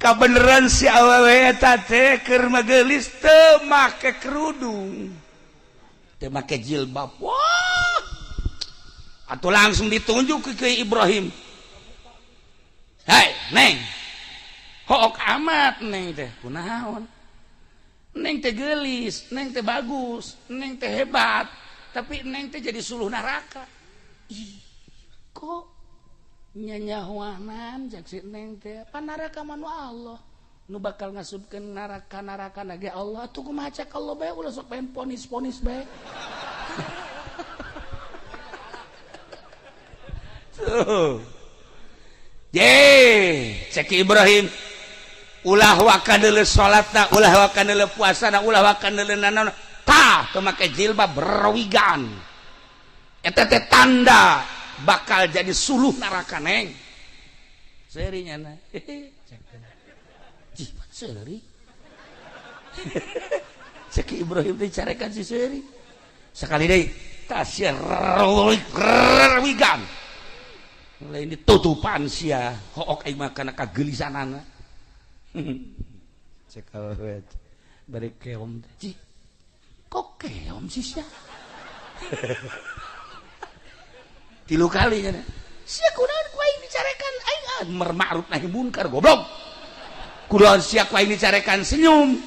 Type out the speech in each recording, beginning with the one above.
Kabeneran si awewe eta teh keur magelis teu make kerudung, teu make jilbab. Wah, atau langsung ditunjuk ke Ibrahim, "Hai Neng, hook amat Neng teh. Kunaon? Neng teh gelis, Neng teh bagus, Neng teh hebat, tapi Neng teh jadi suluh neraka." Ih, kok nyanyahuanan cek si Neng teh, pan neraka mah nu Allah nu bakal ngasupkeun neraka, neraka ge Allah tuh. Kumaha cek Allah bae, ulah sok pengen ponis-ponis bae. Tuh. Ye, cek Ibrahim, ulah waka deuleu salatna, ulah waka deuleu puasana, ulah waka deuleu nanaon. Tah, teu make jilbab berwigan. Eta teh tanda bakal jadi suluh neraka Neng. Seuri nyana. Cih, seuri. Cek Ibrahim teh carekan si seuri. Sekali deui, tasya wigan. Lain ditutupan sia, hook aing mah kana kagelisanana. Cek awewe bari keom. Cih, kok keom sih sia? Tilu kali nya. Sia kunaon ku aing dicarekan aing amar ma'ruf nahi munkar, goblok. Kunaon sia ku aing dicarekan senyum.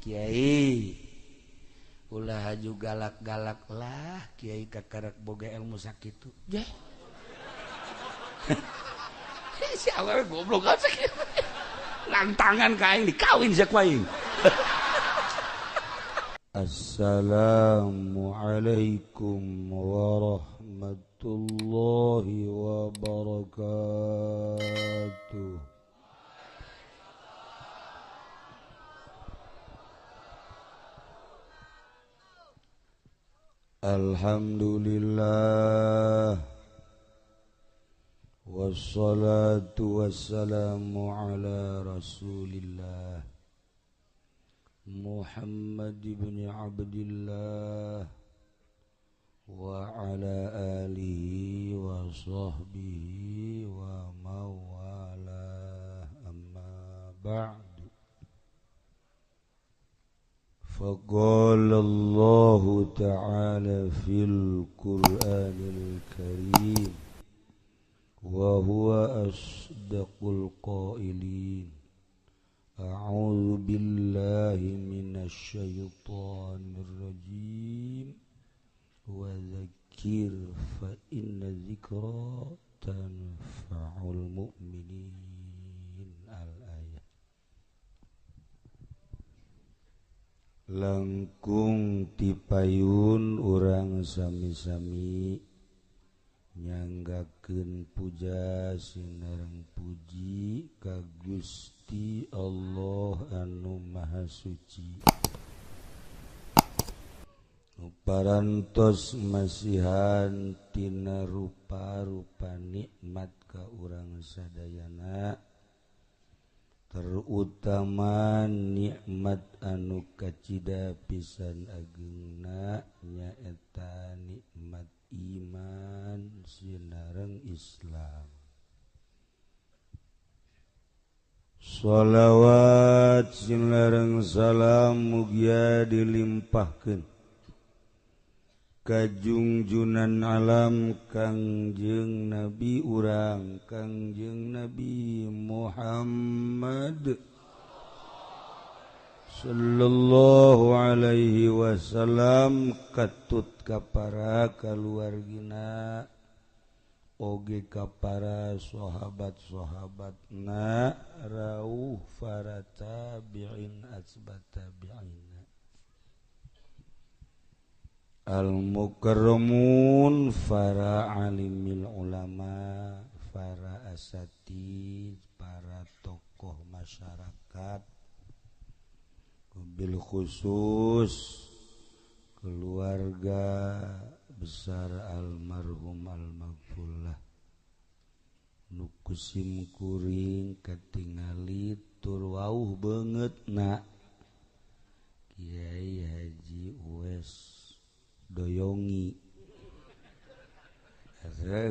Kiai, ulah haju galak-galak lah, kiai kakarak boga ilmu sakitu. Jeh. Si awewe goblok aja lantangan ka aing dikawin sia ku aing. Assalamualaikum warahmatullahi wabarakatuh. Alhamdulillah, wassalatu wassalamu ala rasulillah Muhammad ibn Abdillah wa ala alihi wa sahbihi wa mawalah, amma ba'du. Faqala Allahu ta'ala fil Qur'anil Karim wa huwa asdaqul qailin. A'udzu billahi minasy syaithanir rajim. Wa dzakkir fa inna dzikra tanfa'ul mu'minin. Al-ayat. Langkung tipayun urang sami-sami nyanggakeun puja sinareng puji ka Gusti Allah anu Maha Suci. Parantos masihan tina rupa-rupa nikmat ka urang sadayana, terutama nikmat anu kacida pisan agengna nyaeta nikmat iman sinareng Islam. Sholawat sinareng salam mugia dilimpahkeun ka junjunan alam Kangjeng Nabi urang Kangjeng Nabi Muhammad sallallahu alaihi wasallam, katut ka para kaluargina oge ka para sahabat-sahabatna rauh para tabi'in asbat tabi'in al-mukarramun, para alimil ulama, para asatid, para tokoh masyarakat, bil khusus keluarga besar almarhum almaghfurlah nu kusim kuring katingali tur wauh beungeutna Kiai Haji Uwais Doyongi.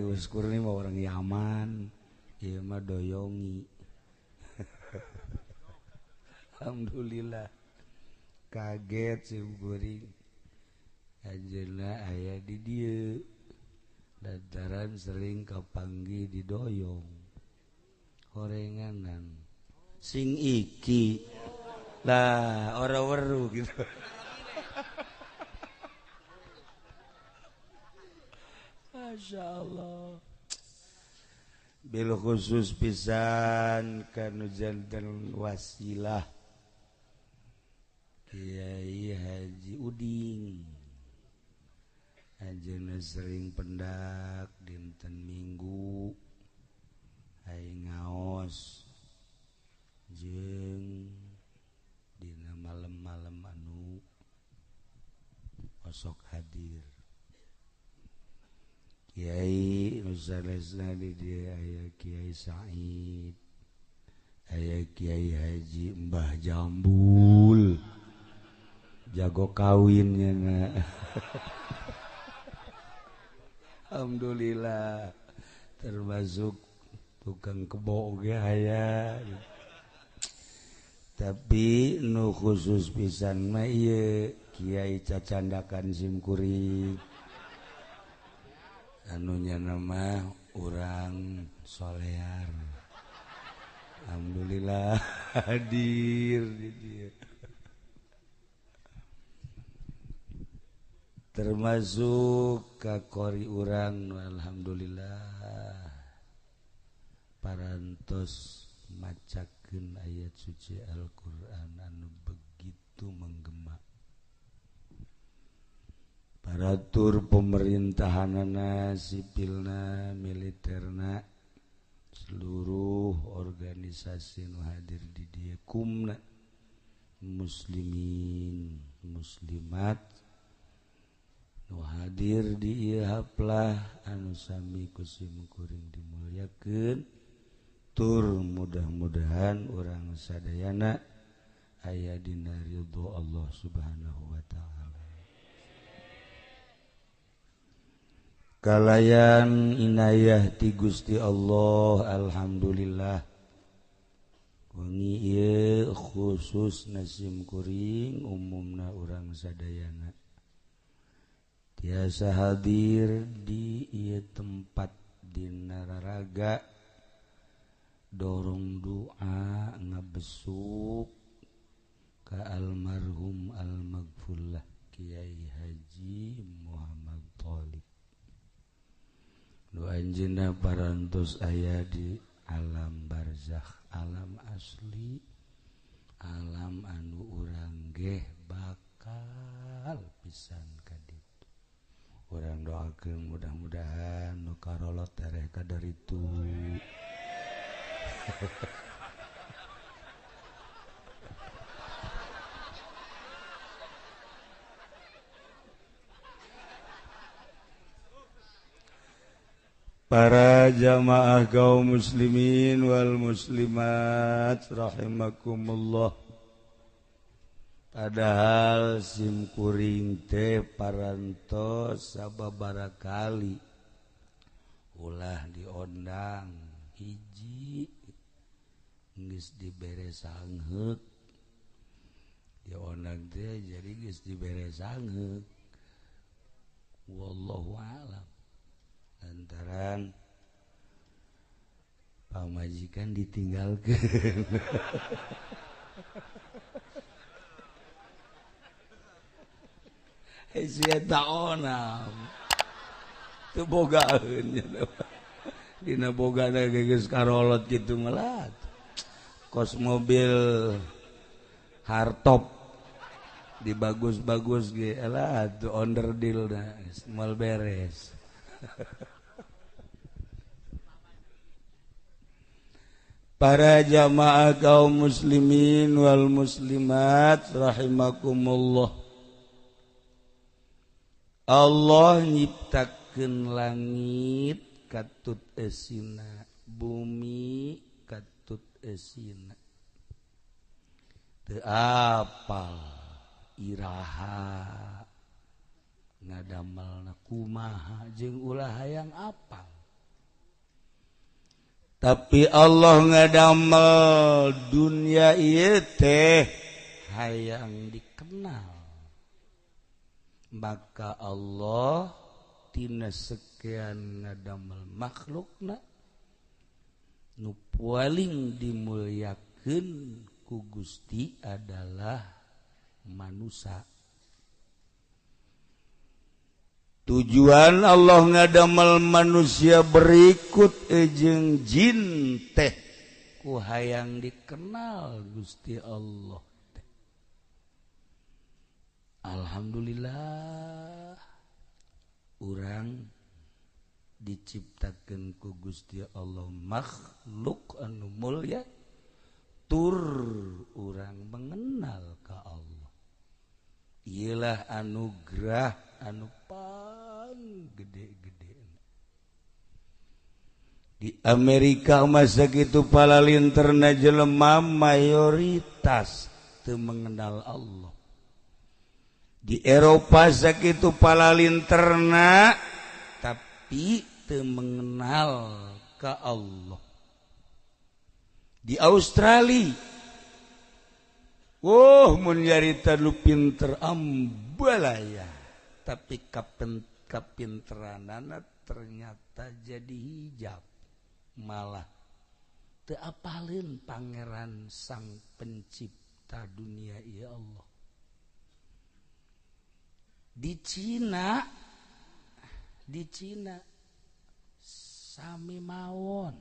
Wes kurni mah orang Yaman, ieu mah Doyongi. Alhamdulillah kaget sim kuring anjeunna aya di dieu lantaran sering kapanggih di doyong horenganan sing iki lah ora weruh gitu. Masya Allah. Bil khusus pisan kanu janten wasilah Kiai Haji Uding. Anjeunna sering pendak dinten Minggu ai ngaos jeung dina malem-malem anu osok hadir. Kiai nu sanesna di dieu aya Kiai Said, aya Kiai Haji Mbah Jambul, jago kawinnya na. Alhamdulillah termasuk tukang kebo oge aya. Tapi nu khusus pisan mah ieu Kiai cacandakan sim kuring. Anunya nama urang solear. Alhamdulillah hadir di dieu. Termasuk kakori urang alhamdulillah parantos macakeun ayat suci Al-Qur'an anu begitu menggema. Paratur pemerintahanana, sipilna, militerna, seluruh organisasi nu hadir di dieu kumna muslimin muslimat nu hadir di ieu haplah anu sami ku sim kuring dimulyakeun tur mudah-mudahan urang sadayana aya dina ridho Allah Subhanahu wa taala. Kalayan inayah ti Gusti Allah alhamdulillah wengi ieu khusus nasim kuring umumna urang sadayana tiasa hadir di ieu tempat dina raraga dorong doa ngabesuk ka almarhum almaghfurlah Kiai Haji Muhammad Thalib. Nu anjeunna parantos aya di alam barzakh, alam asli, alam anu urang geh bakal pisan ka ditu. Urang doakeun mudah-mudahan nu karolot tereh ka daritu. Para jamaah kaum muslimin wal muslimat rahimakumullah. Padahal sim kuring teh parantos sababaraha kali ulah diondang hiji geus dibere sangheuk, diondang teh jadi geus dibere sangheuk. Wallahu a'lam. Lantaran pamajikan ditinggalkeun. Sia taonam teu bogaeun dina bogana geus karolot kitu malah kos mobil hardtop dibagus-bagus ge elah atuh onderdil na moal beres. Para jamaah kaum muslimin wal muslimat rahimakumullah. Allah nyiptakeun langit katut esina, bumi katut esina. Teu apal iraha ngadamelna kumaha jeung ulah hayang apal. Tapi Allah ngadamel dunia ieu teh hayang dikenal. Maka Allah tina sekian ngadamel makhlukna nu paling dimuliakeun ku Gusti adalah manusia. Tujuan Allah ngadamel manusia berikut jeung jin teh ku hayang dikenal Gusti Allah teh. Alhamdulillah urang diciptakeun ku Gusti Allah makhluk anu mulya tur urang mengenal ka Allah. Iyalah anugerah anu gede-gede. Di Amerika masa gitu palalinterna jelema mayoritas teu mengenal Allah. Di Eropa sakitu palalinterna tapi teu mengenal ka Allah. Di Australia, oh mun nyarita lu pinter ambalaya, tapi kapinteranana ternyata jadi hijab, malah teu apaleun pangeran sang pencipta dunia ya Allah. Di Cina sami mawon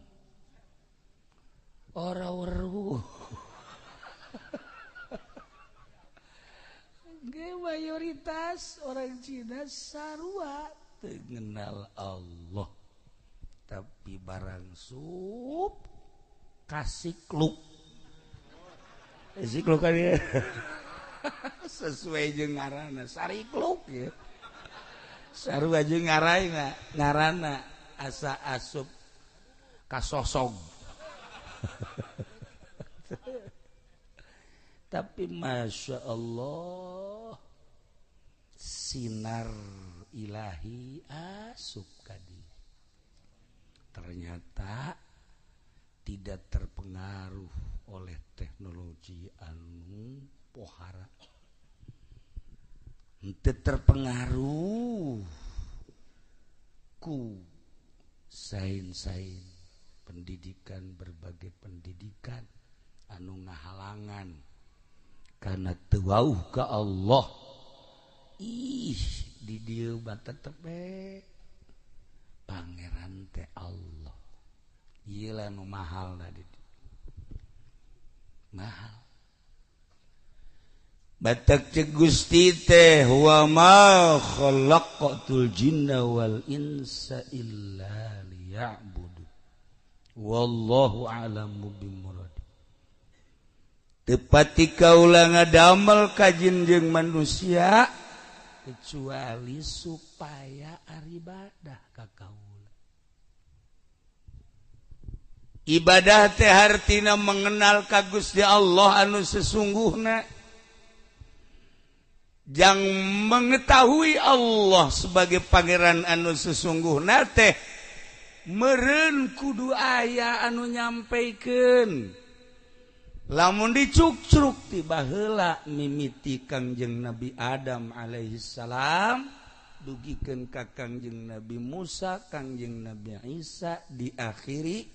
ora weruh. Mayoritas orang Cina sarua teu ngenal Allah, tapi barang sup kasikluk sikluk kan ya sesuai jeung ngaranna sarikluk ya sarua jeung ngaranna ngaranna asa asup kasosog. Tapi Masya Allah sinar ilahi asup kadi. Ternyata tidak terpengaruh oleh teknologi anu pohara. Henteu terpengaruh ku sains-sains pendidikan, berbagai pendidikan anu ngahalangan karena teu wauh ka Allah. Ih, di dieu mah tetep we pangeran teh Allah. Ieu lah nu mahal tadi. Mahal. Batak cek Gusti teh wa ma khalaqatul jinna wal insa illa liya'budu. Wallahu a'lamu bimurad. Tepati kaula ngadamel ka jin jeung manusia kecuali supaya aribadah ka kaula. Ibadah teh hartina mengenal ka Gusti Allah anu sesungguhna. Jang mengetahui Allah sebagai pangeran anu sesungguhna teh meureun kudu aya anu nyampaikan. Lamun dicukcruk ti baheula mimiti Kangjeng Nabi Adam alaihi salam dugikeun ka Kangjeng Nabi Musa, Kangjeng Nabi Isa, diakhiri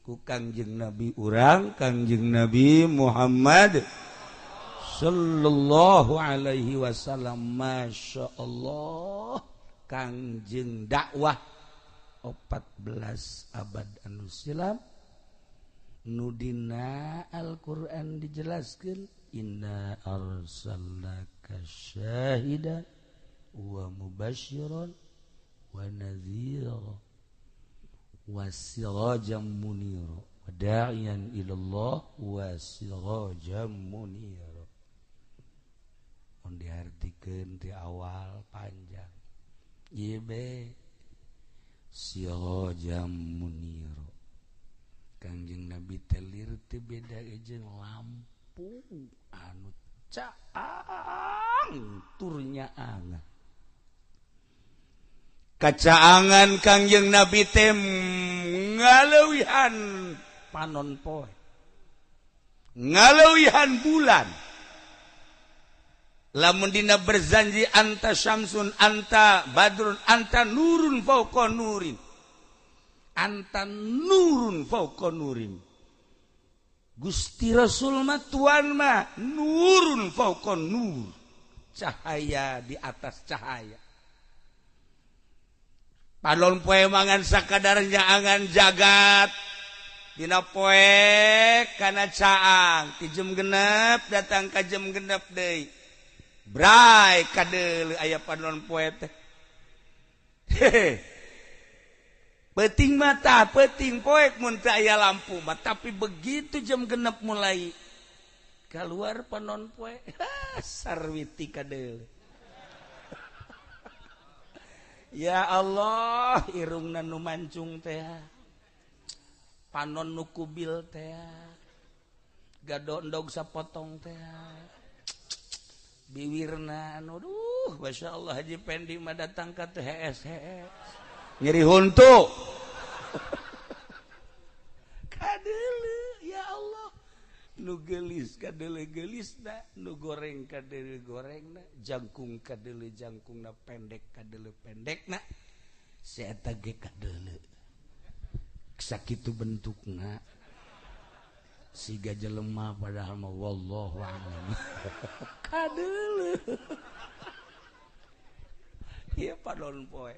ku Kangjeng Nabi urang, Kangjeng Nabi Muhammad sallallahu alaihi wasallam. Masya Allah, Kangjeng dakwah 14 abad anu silam nu dina Al-Qur'an dijelaskeun inna arsalnaka syahidan wa mubasysyiran wa nadhira wa sirajan munira wa da'iyan ila Allah wa sirajan munira. Mun diartikeun ti awal panjang ieu be sirajan munira. Kangjeng Nabi telir teu beda jeung lampu anu caang turnya angan. Kacaangan Kangjeng Nabi teh Ngaleuwihan panon poe, ngaleuwihan bulan. Lamun dina berzanji anta syamsun anta badrun anta nurun fauqa nurin, anta nurun fauqa nurin. Gusti Rasul mah tuan mah nurun fauqa nur, cahaya di atas cahaya. Panon poe mangan sakadarnya angan jagat dina poe kana caang ti jam 6 datang ka jam 6 deui. Bray kadeuleu aya panon poe teh. Hehe. Peuting mata, peuting poek mun teu aya lampu mah, tapi begitu jam 6 mulai keluar panon poe, sarwiti kadeuleu. Ya Allah, irungna nu mancung teh, panon nu kubil teh, gadondog sapotong teh, biwirna anu duh, Masya Allah Haji Pendi mah datang ka teh hees hees. Nyeri huntu. Kadeuleu ya Allah. Nu geulis kadeuleu geulisna, nu goreng kadeuleu gorengna, jangkung kadeuleu jangkungna, pendek kadeuleu pendekna. Si eta ge kadeuleu. Sakitu bentukna. Siga jelema padahal mah wallahu a'lam. Kadeuleu. Ieu panon poe.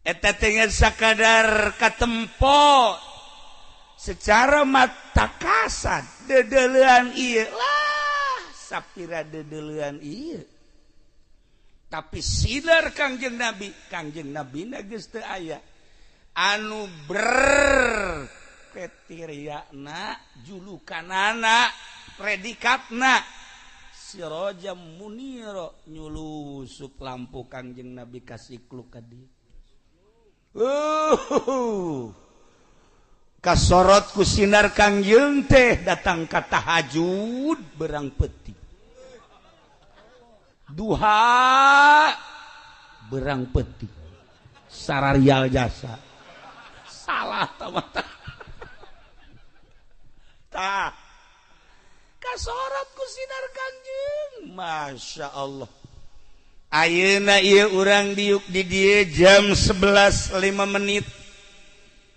Eta teh sakadar katempo secara mata kasat dedeleuan ieu lah sapira dedeleuan ieu, tapi sinar Kangjeng Nabi, Kangjeng Nabi na geus teu aya anu berkritiriana, julukanana, predikatna Sirajam Muniro, nyulusup lampu Kangjeng Nabi kasikluk ka dieu. Kasorot ku sinar Kangjeng teh datang ka tahajud berang peuting, duha berang peuting, sararial jasa salah tamata. Tah kasorot ku sinar Kangjeng, Masya Allah. Ayeuna ieu urang diuk di dieu jam 11.05 menit.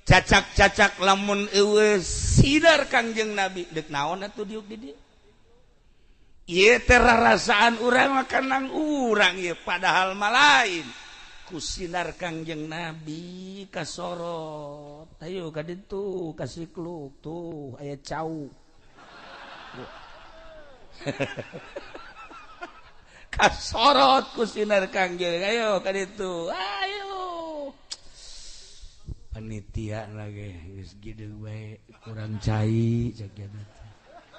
Cacak-cacak lamun eueuh sinar Kangjeng Nabi deuk naon atuh diuk di dieu? Ieu teh rarasaan urang mah kanang urang ieu, padahal mah lain. Ku sinar Kangjeng Nabi kasorot. Ayo ka ditu kasikluk tuh aya cau. Kasorot ku sinar Kangjeng, ayo ka ditu, ayo. Panitia lagi geus gideg bae kurang cai cek teh.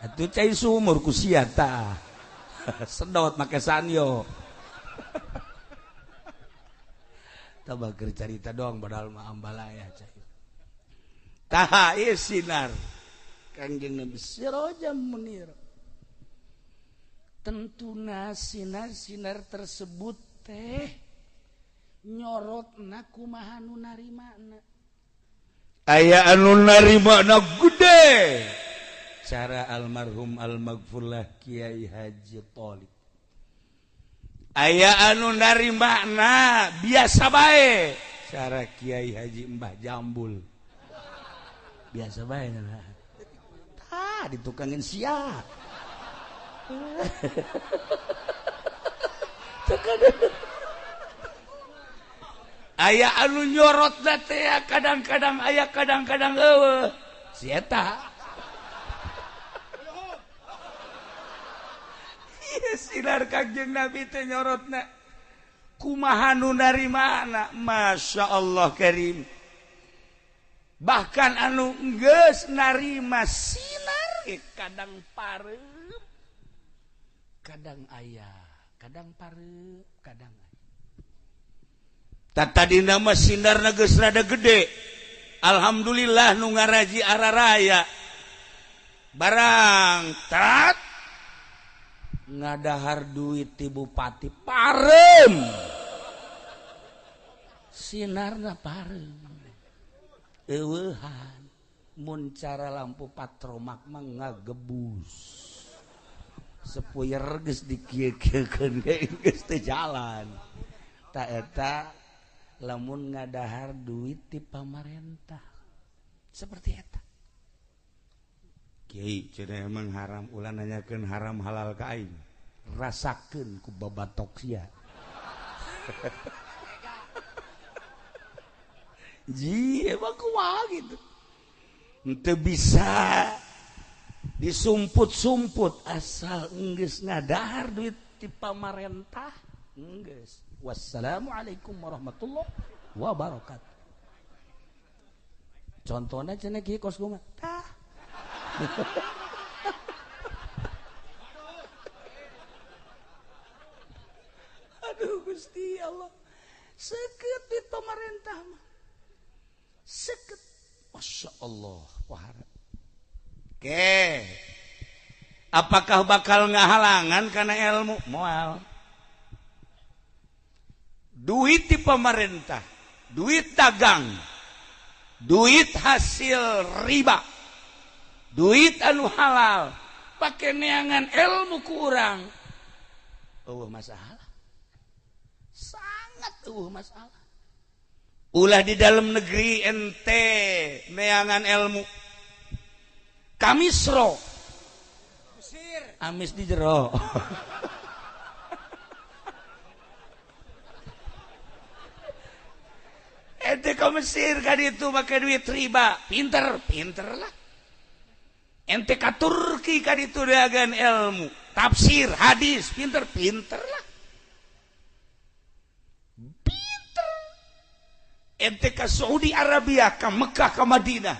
Atuh cai sumur ku sia tah. Sedot make sanyo. Tah bager carita doang padahal mah ambalaya cai. Tah ieu sinar Kangjeng Nabi Sirajam Munir. Tentuna sinar-sinar tersebut teh nyorotna kumaha nu narimana. Aya anu narimana gede cara almarhum almaghfurlah Kiai Haji Thalib. Aya anu narimana biasa bae cara Kiai Haji Mbah Jambul. Biasa bae nah. Tah ditukangin sia. Aya anu nyorot teh kadang-kadang aya kadang-kadang eueuh si eta. Ieu sinar Kangjeng Nabi teh nyorotna kumaha nu narimana, Masya Allah Karim. Bahkan anu geus narima sinar kadang pareup, kadang aya, kadang pareup, kadang aya. Tadi nama sinar geus rada gede. Alhamdulillah nu ngaraji araraya. Barang tat ngadahar duit ti bupati parem. Sinarna pareum. Eueuhan mun cara lampu patromak mah ngagebus. Sepuyer geus dikieu-kieukeun geus teu jalan. Ta eta lamun ngadahar duit ti pamarentah. Seperti eta. Kiai cenah emang haram ulah nanyakeun haram halal ka aing. Rasakeun ku babatok sia. Ji emang kumaha gitu. Henteu bisa disumput-sumput asal enggeus ngadahar duit ti pamarentah enggeus. Wassalamualaikum warahmatullahi wabarakatuh. Contohna cenah kieu kos kumaha? Tah. Aduh Gusti Allah. Seket di pemerintah mah. Seket. Masya Allah. Wahara. Oke. Apakah bakal ngahalangan karena ilmu? Moal. Duit di pemerintah, duit dagang, duit hasil riba, duit anu halal, pakai neangan ilmu kurang. Eueuh masalah. Sangat eueuh masalah. Ulah di dalam negeri ente neangan ilmu. Kamisro. Mesir. Amis di jero. Ente ke Mesir kan itu pakai duit riba, pinter, pinter lah. Ente ke Turki kan itu dagang ilmu, tafsir, hadis, pinter, pinter lah. Pinter. Ente ke Saudi Arabia, ke Mekah, ke Madinah,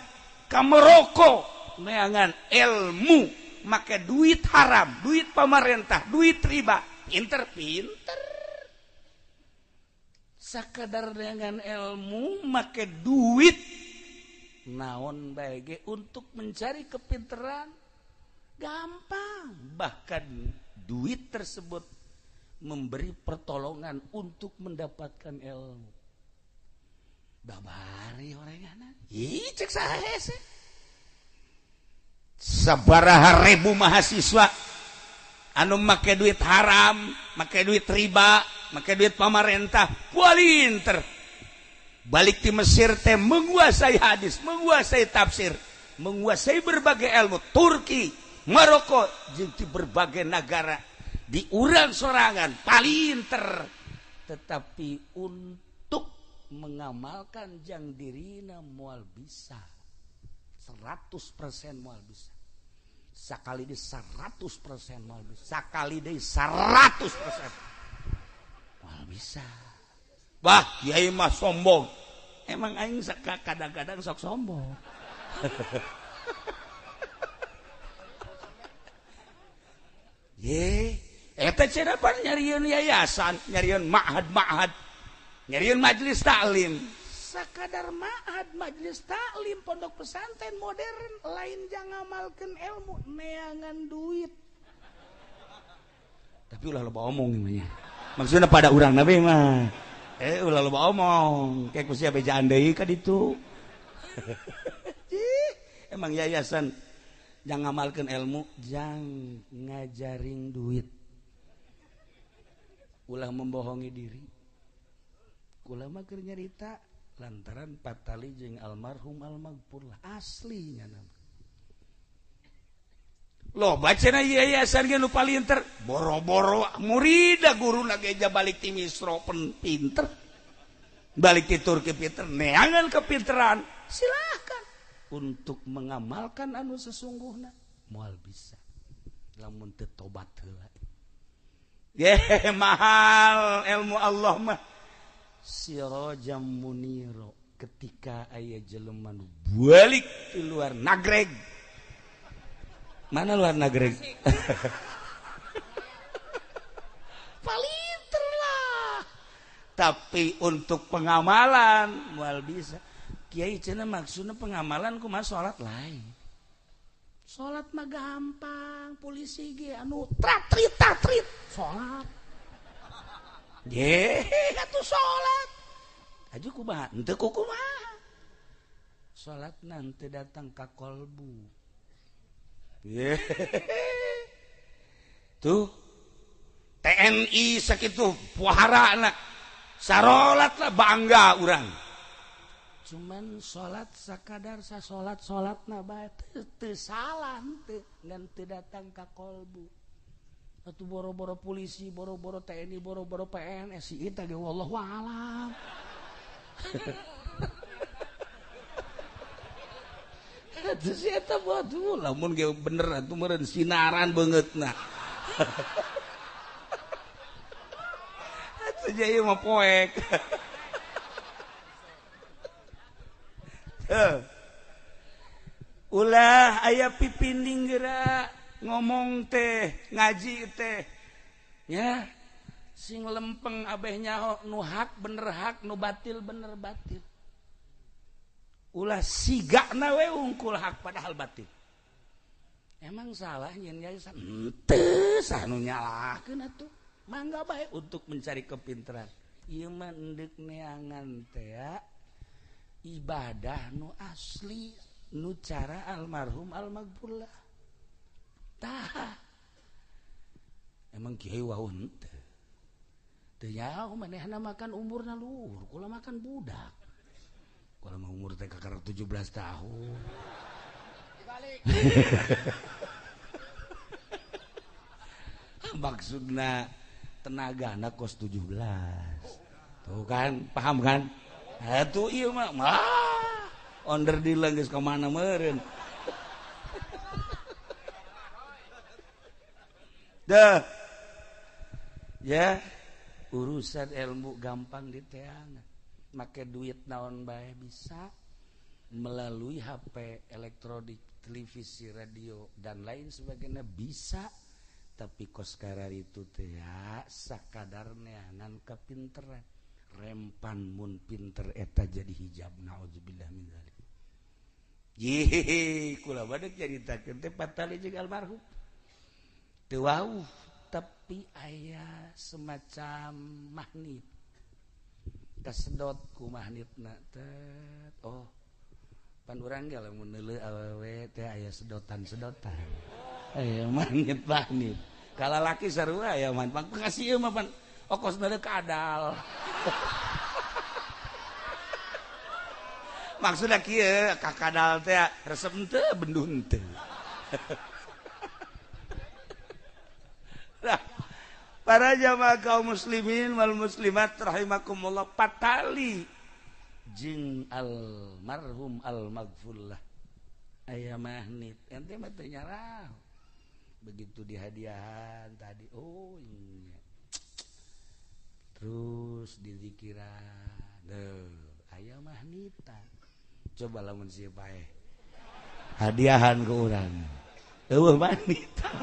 ke Maroko, neangan ilmu, make duit haram, duit pemerintah, duit riba, pinter, pinter. Sakadar dengan ilmu make duit naon bae ge untuk mencari kepinteran gampang, bahkan duit tersebut memberi pertolongan untuk mendapatkan ilmu. Babari orangan. Ih cek saha hese. Sabaraha ribu mahasiswa anu make duit haram, make duit riba, make duit pamarentah, kualinter. Balik di Mesir teh menguasai hadis, menguasai tafsir, menguasai berbagai ilmu. Turki, Maroko, jeung di berbagai negara di urang sorangan palinter. Tetapi untuk mengamalkan jang dirina moal bisa. 100% moal bisa. Sakali di 100% moal bisa. Sakali di 100% moal bisa. Bah, kiai mah sombong. Emang aing kadang-kadang sok sombong. Ye, eta cenah pan nyarieun yayasan, nyarieun ma'had-ma'had, nyarieun majelis taklim. Sakadar ma'had, majelis taklim, pondok pesantren modern lain jang ngamalkeun ilmu, neangan duit. Tapi ulah loba omong ieu mah. Maksudna pada urang nabi mah. Ulah loba omong, kayak ku sia bejaan deui ka ditu. Emang yayasan jang ngamalkeun ilmu, jang ngajaring duit. Ulah membohongi diri. Kula mah keur nyarita lantaran patali jeung almarhum almaghfur lah aslinya nama. Loba cenah yayasan ge nu palinter, boro-boro murida guruna ge balik ti Misro pinter. Balik ti Turki pinter, neangan kepinteran. Silahkan untuk mengamalkan anu sesungguhna moal bisa. Lamun teu tobat heula. Ye, mahal ilmu Allah mah. Sirajam muniro ketika aya jelema nu balik di luar nagreg. Mana luar nagreg? Palinter lah. Tapi untuk pengamalan moal bisa. Kiai cenah maksudna pengamalan kumaha salat lain. Salat mah gampang, polisi ge anu tratrit tatrit salat. Ye, atuh salat. Aju kumaha? Henteu kumaha. Salatna henteu datang ka kolbu. Tuh TNI sakitu puharana sarolat lah bangga urang. Cuman salat sakadar sasolat salatna bae teu salah henteu ngan teu datang ka kolbu. Atuh boro-boro polisi, boro-boro TNI, boro-boro PNS si eta ge wallahu alam. Atuh si eta batu lamun ge bener atuh meureun sinaran beungeutna. Atuh ieu mah poek. Ulah aya pipinding geura ngomong teh ngaji teh ya sing lempeng abeh nyaho nu hak bener hak nu batil bener batil. Ulah sigana we ungkul hak padahal batil. Emang salah nyeun yayasan henteu sah nu nyalahkeun atuh. Mangga bae untuk mencari kepintaran. Ieu mah endek neangan teh ibadah nu asli nu cara almarhum almaghfurlah. Tah. Emang kiai wau henteu. Teu nyaho manehna makan umurna luhur, kula makan budak. Kalau mau umur teh kakara 17 tahun. Dibalik. Maksudna tenagana kos 17. Tuh kan, paham kan? Atuh ieu mah onder dilang geus ka mana meureun. Dah. Ya, urusan ilmu gampang diteangan. Make duit naon bae bisa melalui HP, elektronik, televisi, radio dan lain sebagainya bisa, tapi kos karar itu teh sakadar neangan kepinteran. Rempan mun pinter eta jadi hijab, naudzubillah min dzalik. Yehe, kula badeuk nyaritakeun teh patali jeung almarhum. Teu wauh, tapi aya semacam magnet. Kasedot ku magnetna teh. Oh, pan urang ge lamun neuleuh awewe teh aya sedotan-sedotan. Aya magnet-magnet. Kalalaki sarua aya man pang kasih ieu mah pan okos neuleuh kadal. Maksudna kieu ka kadal teh resep henteu benduh henteu. Nah, para jamaah kaum muslimin wal muslimat rahimakumullah, patali jeung almarhum almaghfurlah aya magnet ente mah teu nyarah. Begitu dihadiahan tadi, oh iya, terus dizikiran deuh aya magneta. Coba lamun sieu paeh hadiahan ke urang eueuh magneta.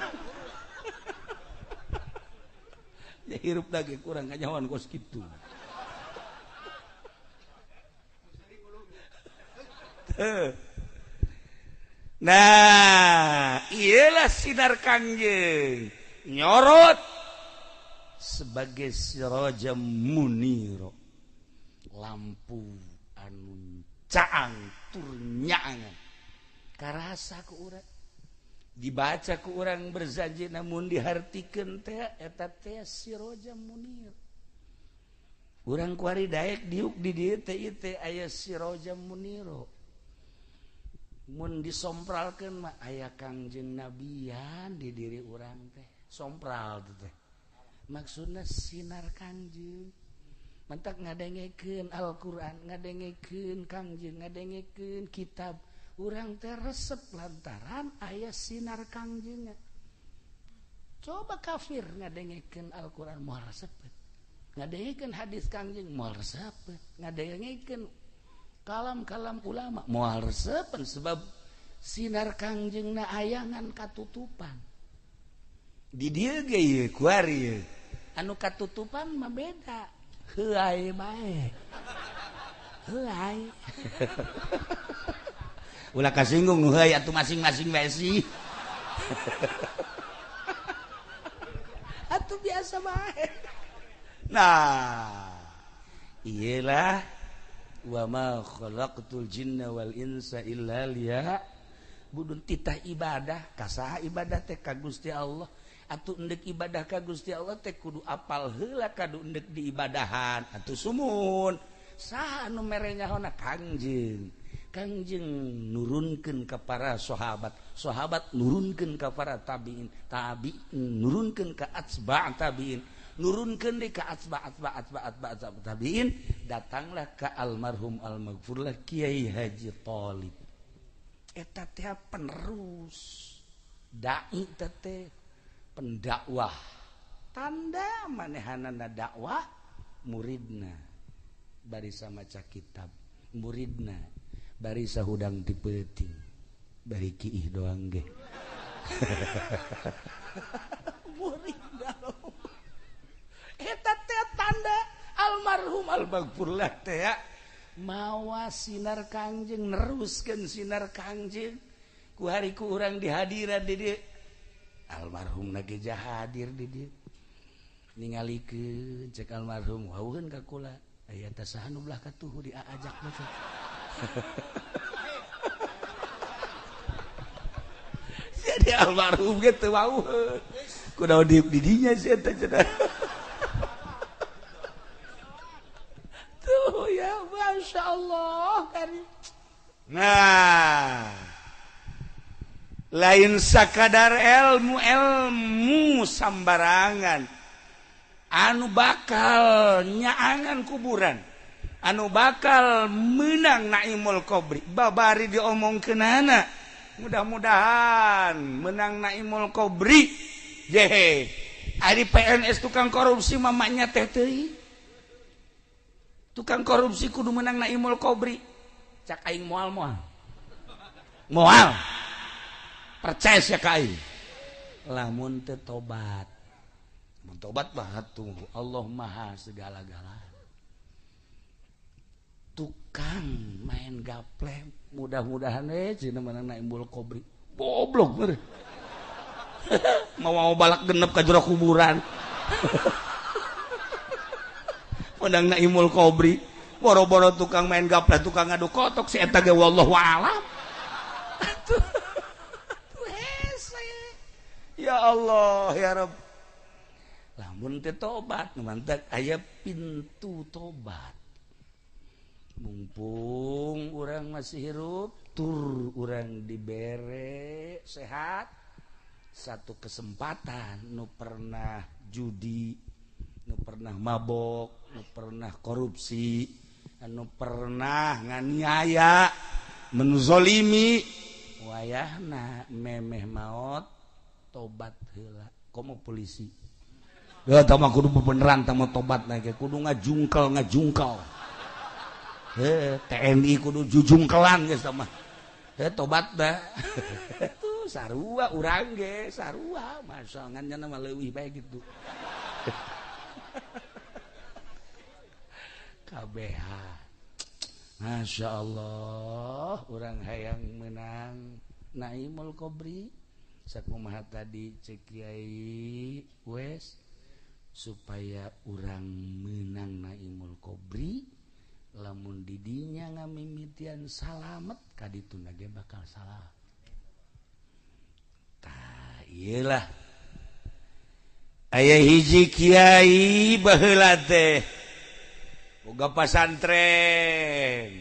Ya hirup lagi kurang kanyawan kos kitu. Nah, iyalah sinar Kangjeng nyorot sebagai siraja muniro, lampu anu caang tur nyaangan. Karasa ku urang, dibaca ku urang berzanji namun dihartikeun teh eta teh siraja munir. Urang kuari daek diuk di dieu teh ieu teh aya siraja muniro. Mun disompralkeun mah aya Kangjeng Nabian di diri urang teh. Sompral teh. Maksudna sinar Kangjeng. Mantak ngadengekeun Al-Qur'an, ngadengekeun Kangjeng, ngadengekeun kitab. Urang teh resep lantaran aya sinar Kangjeng. Coba kafir ngadengekeun Al-Qur'an moal resep. Ngadengekeun hadis Kangjeng moal resep. Ngadengekeun kalam-kalam ulama moal resepen sebab sinar Kangjengna ayangan katutupan. Di dieu ge ieu kuari ieu. Anu katutupan mah beda. Heuay bae. Heuay. Ulah kasinggung nu heuay atuh masing-masing bae sih. Atuh biasa bae. Nah, iyalah Wa ma khalaqtul jinna wal insa illa liya'budun. Titah ibadah ka saha ibadah teh ka Gusti Allah. Atuh endek ibadah ka Gusti Allah teh kudu apal heula kadu endek diibadahan. Atuh sumun saha anu mere nyahona? Kangjeng. Kangjeng nurunkeun ka para sahabat, sahabat nurunkeun ka para tabiin, tabiin nurunkeun ka atsba' tabiin, nurunkeun deui ka atsba' atsba' atsba' atsba' tabiin, datanglah ka almarhum almaghfurlah Kiai Haji Thalib. Eta teh penerus dai teh pendakwah. Tanda manehanana dakwah muridna barisa maca kitab, muridna barisa hudang ti peuting, bari kiih doang ge. Muridna eta teh tanda almarhum almaghfurlah teh mawa sinar Kangjeng, neruskeun sinar Kangjeng. Ku hari ku urang dihadiran di dieu, almarhum na ge hadir di dieu. Ningalikeun cek almarhum wauheun ka kula, aya teh saha nu belah katuhu diajak mah. Jadi almarhum ge teu wauheun. Kunaon di dinya sih eta cenah. Tuh ya Masya Allah karim. Nah, lain sakadar ilmu ilmu sambarangan anu bakal nyaangan kuburan, anu bakal menang naimul kobri. Babari diomongkeunana, mudah-mudahan menang naimul kobri. Jehe, ari PNS tukang korupsi mamanya teh teuing. Tukang korupsi kudu menang naimul kobri. Cak aing moal moal. Moal. Percaya sia ka aing. Lamun teu tobat. Mun tobat mah tunggu Allah Maha segala-galanya. Tukang main gaple mudah-mudahan cenah menang naimul kobri. Goblok bener. Mau balak genep ka jero kuburan. Menang naimul kobri. Boro-boro tukang main gaple, tukang ngadu kotok si eta ge wallahu alam. Atuh hese. Ya Allah ya Rabb. Lamun teu tobat, mantak aya pintu tobat. Mumpung urang masih hirup, tur urang dibere sehat, satu kesempatan nu pernah judi, nu pernah mabok, nu pernah korupsi, nu pernah nganiaya, menzolimi, wayahna memeh maot tobat heula. Komo polisi. Ya tah mah kudu bebeneran tah mah tobat na ge kudu ngajungkel-ngajungkel. Heh, TNI kudu jujungkelan geus tah mah. Heh, tobat dah. Tuh sarua urang ge, sarua masa ngan nya mah leuwih bae gitu. KBH. Masya Allah, urang hayang menang naimul kobri. Sakumaha tadi cek Kiai wes supaya urang menang naimul kobri, lamun didinya ngamimitian salamet kadituna ge bakal salah. Tah ieu lah. Aya hiji kiai baheula teh boga pasantren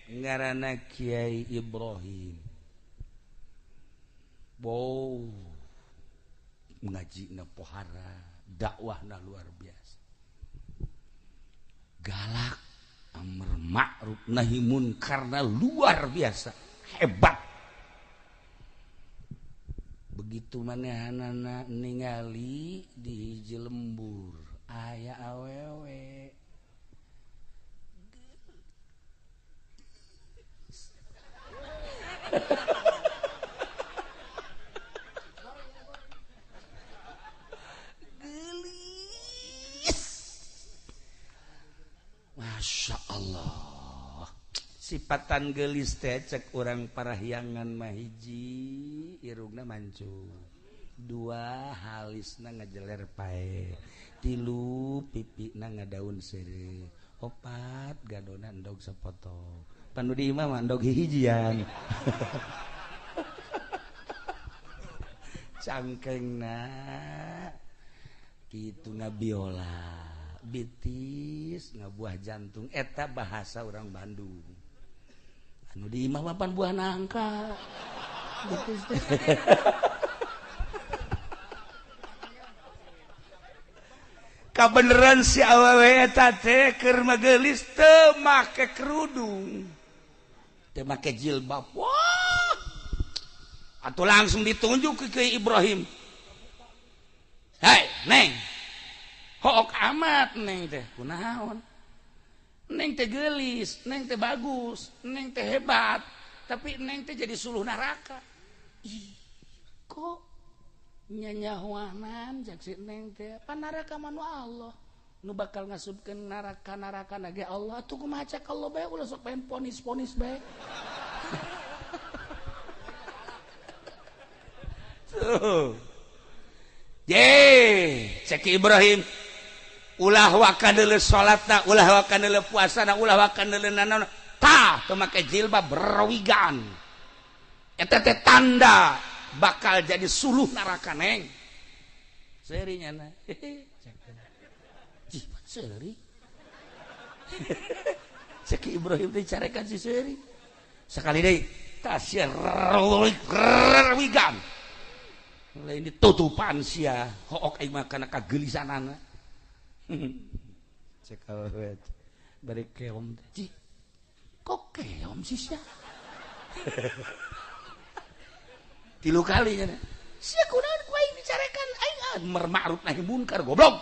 ngaranna Kiai Ibrahim. Bow ngajina pohara, dakwahna luar biasa. Galak, amr ma'ruf nahi munkarna luar biasa, hebat. Begitu manehanana ningali di hiji lembur aya awewe. Gelis. Masya Allah. Sipatan gelis teh cek urang parahyangan mah hiji irungna mancung, dua halisna ngajeler pae, tilu pipina ngadaun seureuh, Opat gadona endog sapotong. Pan nu di imah mah endog hihijian. Cangkengna kitu ngabiola bitis ngabuah jantung eta bahasa orang Bandung. Anu di imah mah pan buah nangka. Bitis teh. Kabeneran si awewe eta teh keur magelis teu make kerudung, teu make jilbab. Wah, atuh langsung ditunjuk ke Kiai Ibrahim. Hei neng, hook amat neng teh, kunaon? Neng teh geulis, neng teh bagus, neng teh hebat, tapi neng teh jadi suluh neraka. Ih, kok nyanyahuanan cek si neng teh, pan neraka mah nu Allah, nu bakal ngasupkeun neraka-neraka ge Allah, atuh kumaha cek Allah bae ulah sok pengen ponis-ponis bae. Tuh. Ye, cek Ibrahim, ulah waka deuleu salatna, ulah waka deuleu puasana, ulah waka deuleu nanaon, tah teu make jilbab berwigan. Eta teh tanda bakal jadi suluh neraka neng. Seuri nyana. Cih, seuri. Cek Ibrahim teh carekan si seuri. Sekali deui tasya wigan. Lain ditutupan sia, hook aing mah kana kageulisanana. Cek awewe bari keom teh. Cih, kok keom sih sia? Tilu kali nya. Sia kunaon ku aing dicarekan aing amar ma'ruf nahi munkar goblok.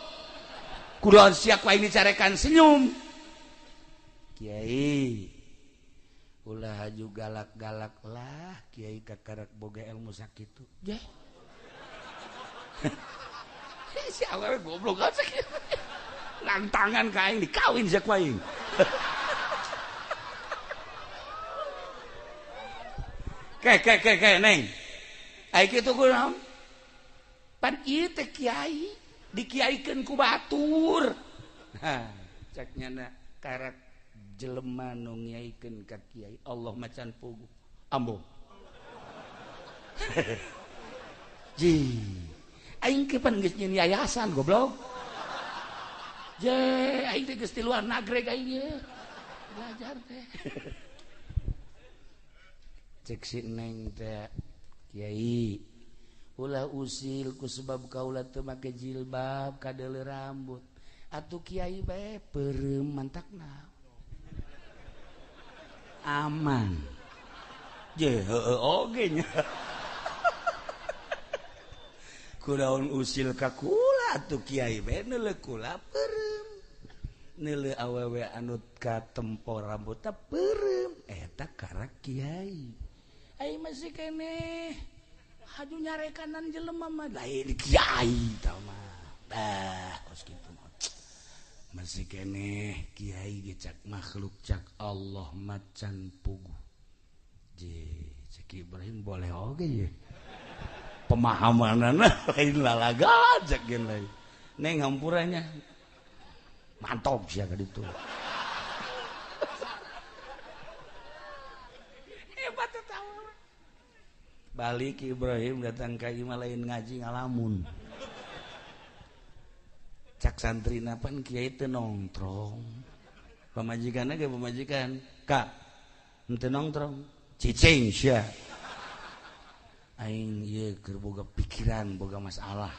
Kunaon sia ku aing dicarekan senyum. Kiai ulah haju galak-galak lah, kiai kakarak boga ilmu sakitu. Jeh. Si awewe goblok aja kieu. Lantangan ka aing dikawin sia ku aing. Ke ke ke ke neng. Ai kitu kunaon? Pan ieu teh kiai, dikiaikeun ku batur. Hah, cek nyana karak jelema nu ngiaikeun ka kiai, Allah macan puguh. Ambo. Ji. Aing ke pan geus nyeun yayasan goblok. Je, aing teh geus ti luar nagreg aing ieu. Belajar teh. Cek si neng teh, kiai ulah usil ku sebab kaula teu make jilbab kadeuleu rambut. Atuh kiai bae peureum mantakna. Aman. Je heueuh oge nya. Kunaon usil ka kula atuh kiai bae neuleuh kula peureum. Neuleuh awewe anu katempo rambutna peureum eta karak kiai. Aing masih keneh haju nyarekanan jelema mah lain kiai tah mah. Bah kos kitu mah. Masih keneh kiai ge cak makhluk cak Allah macan puguh. Je cek Ibrahim boleh oge ye. Pemahamanana lain lalaga cek gen lain. Neng hampuranya mantap sia ka ditu. Hebat eta. Balik Ibrahim datang ka imah lain ngaji ngalamun. Cak santrina pan kiai teu nongtrong. Pamajikanna ge pamajikan, "Kak, henteu nongtrong." Cicing sia. Aing ieu keur boga pikiran, boga masalah.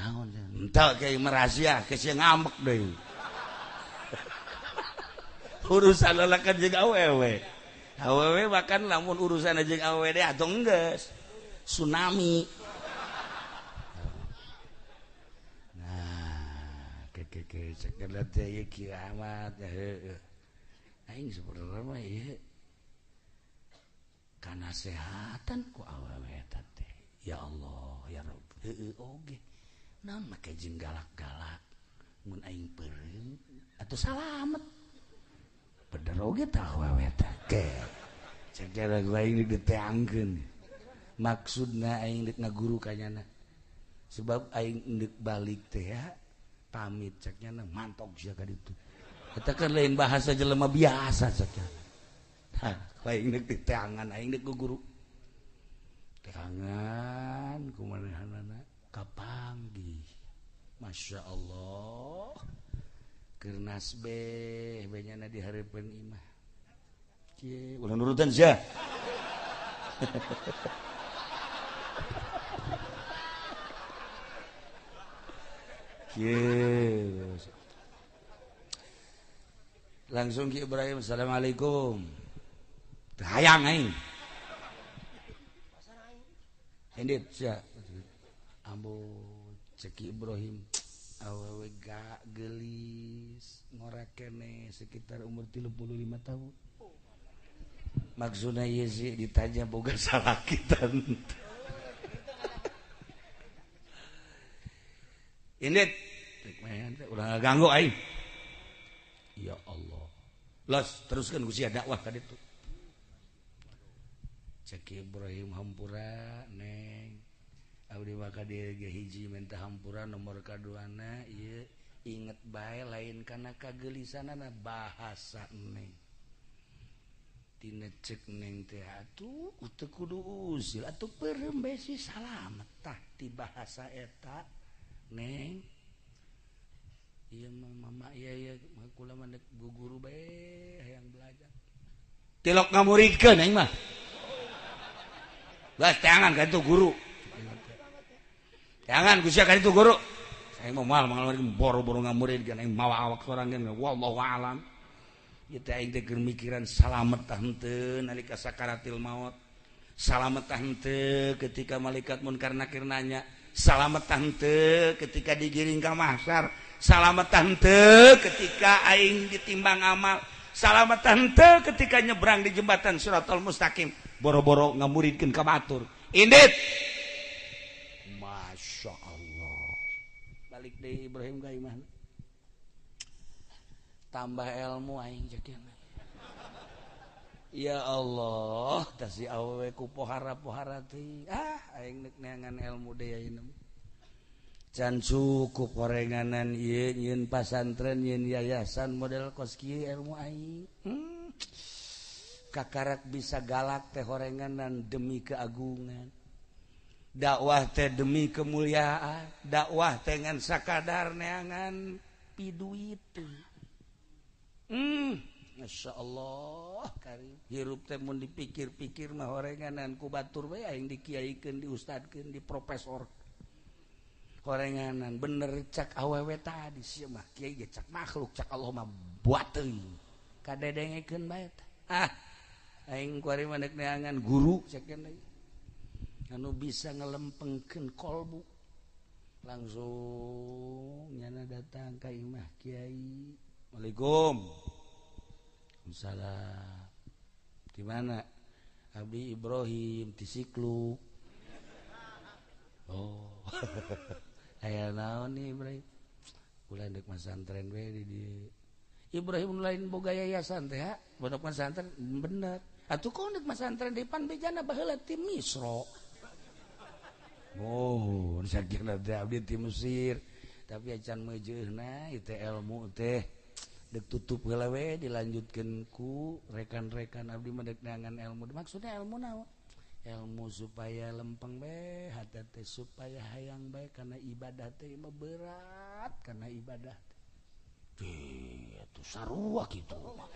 Naon sia? Henteu kiai merahasia, ke sia ngambek deui. Urusan lalakan jeung awewe. Awewe bahkan lamun urusan jeung awewe deh atuh geus tsunami. Nah, ke cek teh ieu kieu amat ya heueuh. Aing sebenarnya mah ieu kanasehatan ku awewe eta teh. Ya Allah, ya Rabb. Heueuh oge. Naon make jeung galak-galak mun aing peureum atuh salamet. Bener oge tah awewe teh. Ke. Cek aing diteangkeun. Maksudna aing deuk ngaguru ka nyana. Sebab aing deuk balik teh ya pamit cek nyana mantok sia ka ditu. Eta kan lain bahasa jelema biasa saja. Hah, aing deuk diteangan aing deuk ku guru. Teangan kumanehanana kapanggih. Masya Allah. Keur nasbeh benyana di hareupeun imah. Kieu ulah nurutan sia. Kieu. Langsung Ki Ibrahim, assalamualaikum. Hayang aing. Indit sia. Ambo cek Ki Ibrahim awewe gak gelis ngora kene sekitar umur 35 tahun. Maksudna ieu sih ditanya boga salaki tante. Indit ulah ngaganggu aing. Ya Allah. Los teruskan ku sia dakwah ka ditu. Cek Ibrahim hampura neng. Abdi mah ka dieu ge hiji minta hampura nomor kaduana ieu inget bae lain kana kagelisanana bahasa neng. Tina cek neng teh atuh teu kudu usil atuh peureum bae si salamet tah ti bahasa eta neng. Iya mama iya iya kula mah dek guru bae hayang belajar. Tilok ngamuridkeun aing mah. Geus teangan ka itu guru. Teangan ku sia ka itu guru. Aing mah moal moal boro-boro ngamuridkeun aing mawa awak sorangan wallahu alam. Ieu teh aing teh keur mikiran salamet tah henteu nalika sakaratil maut. Salamet tah henteu ketika malaikat munkar nakir nanya. Salamet tah henteu ketika digiring ka mahsyar. Salamet henteu ketika aing ditimbang amal. Salamet henteu ketika nyebrang di jembatan Shiratal Mustaqim. Boro-boro ngamuridkeun ka batur. Indit. Masya Allah. Balik deui Ibrahim ka imahna. Tambah ilmu aing jadian. Ya Allah, tah si awewe ku pohara-pohara teh. Ah, aing deuk neangan ilmu deui ayeuna. Can cukup horenganan ieu nyieun pasantren nyieun yayasan model kos kieu ilmu aing. Kakarak bisa galak teh horenganan demi keagungan. Dakwah teh demi kemuliaan, dakwah teh ngan sakadar neangan piduit. Masya Allah karim. Hirup teh mun dipikir-pikir mah horenganan ku batur we aing dikiaikeun, diustadkeun, diprofesor. Horenganan bener cak awewe tadi sia mah kiai ge cak makhluk cak Allah mah buat teuing kadedengekeun bae tah. Ah aing kuari mah deuk neangan guru cek deui anu bisa ngelempengkeun kolbu. Langsung nyana datang ka imah kiai. Waalaikum salam. Di mana? Abdi Ibrahim di Siklu. Oh. Aya naon nih Ibrahim? Kula deuk masantren we di dieu. Ibrahim lain boga yayasan teh ha? Pondok pesantren bener. Atuh kok deuk masantren di pan bejana baheula ti Misro. Oh, sakira teh abdi ti Mesir. Tapi acan meujeuna ieu teh ilmu teh deuk tutup heula we dilanjutkeun ku rekan-rekan abdi mah deuk neangan ilmu. Maksudnya ilmu naon? Ilmu supaya lempeng bae hati teh supaya hayang bae karena ibadah teh mah berat karena ibadah teh. Atuh sarua kitu mah.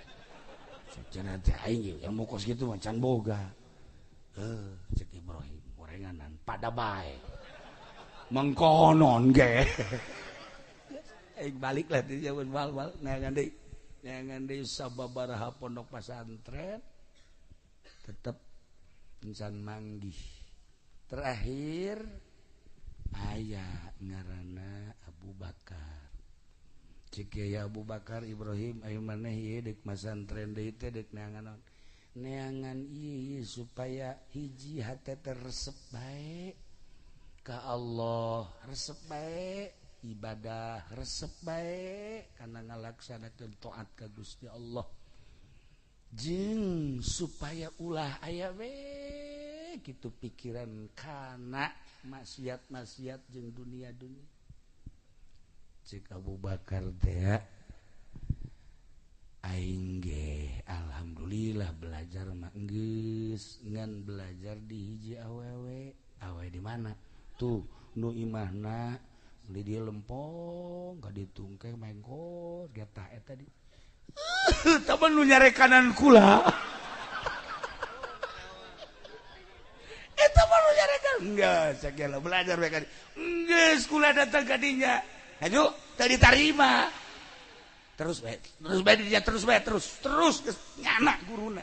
Cenah teh aing ilmu kos kitu mah can boga. Cek Ibrahim gorenganan pada bae. Mengkonon ge. Aing balik lah ti jaman bal-bal neangan deui. Neangan deui sababaraha pondok pesantren tetep encan manggih. Terakhir aya ngaranna Abu Bakar. Cek ya Abu Bakar Ibrahim ayo maneh ieu deuk masantren deui teh deuk neangan naon? Neangan ieu supaya hiji hate teh resep bae ka Allah, resep bae ibadah, resep bae kana ngalaksanakeun taat ka Gusti Allah. Jeung supaya ulah aya we kitu pikiran kana maksiat-maksiat jeung dunia-dunia. Cek Abu Bakar teh Aing ge alhamdulillah belajar mah geus ngan belajar di hiji awewe. Awewe di mana? Tuh nu imahna di dieu lempong ka ditu engke mengkot getah eta di. Tah nu nyarekanan kula. Eta mah nu nyarekan. Geus sagala belajar bae ka dieu. Geus kula datang ka dinya. Hayu teu ditarima. Terus bae dia terus bae terus nyana guruna.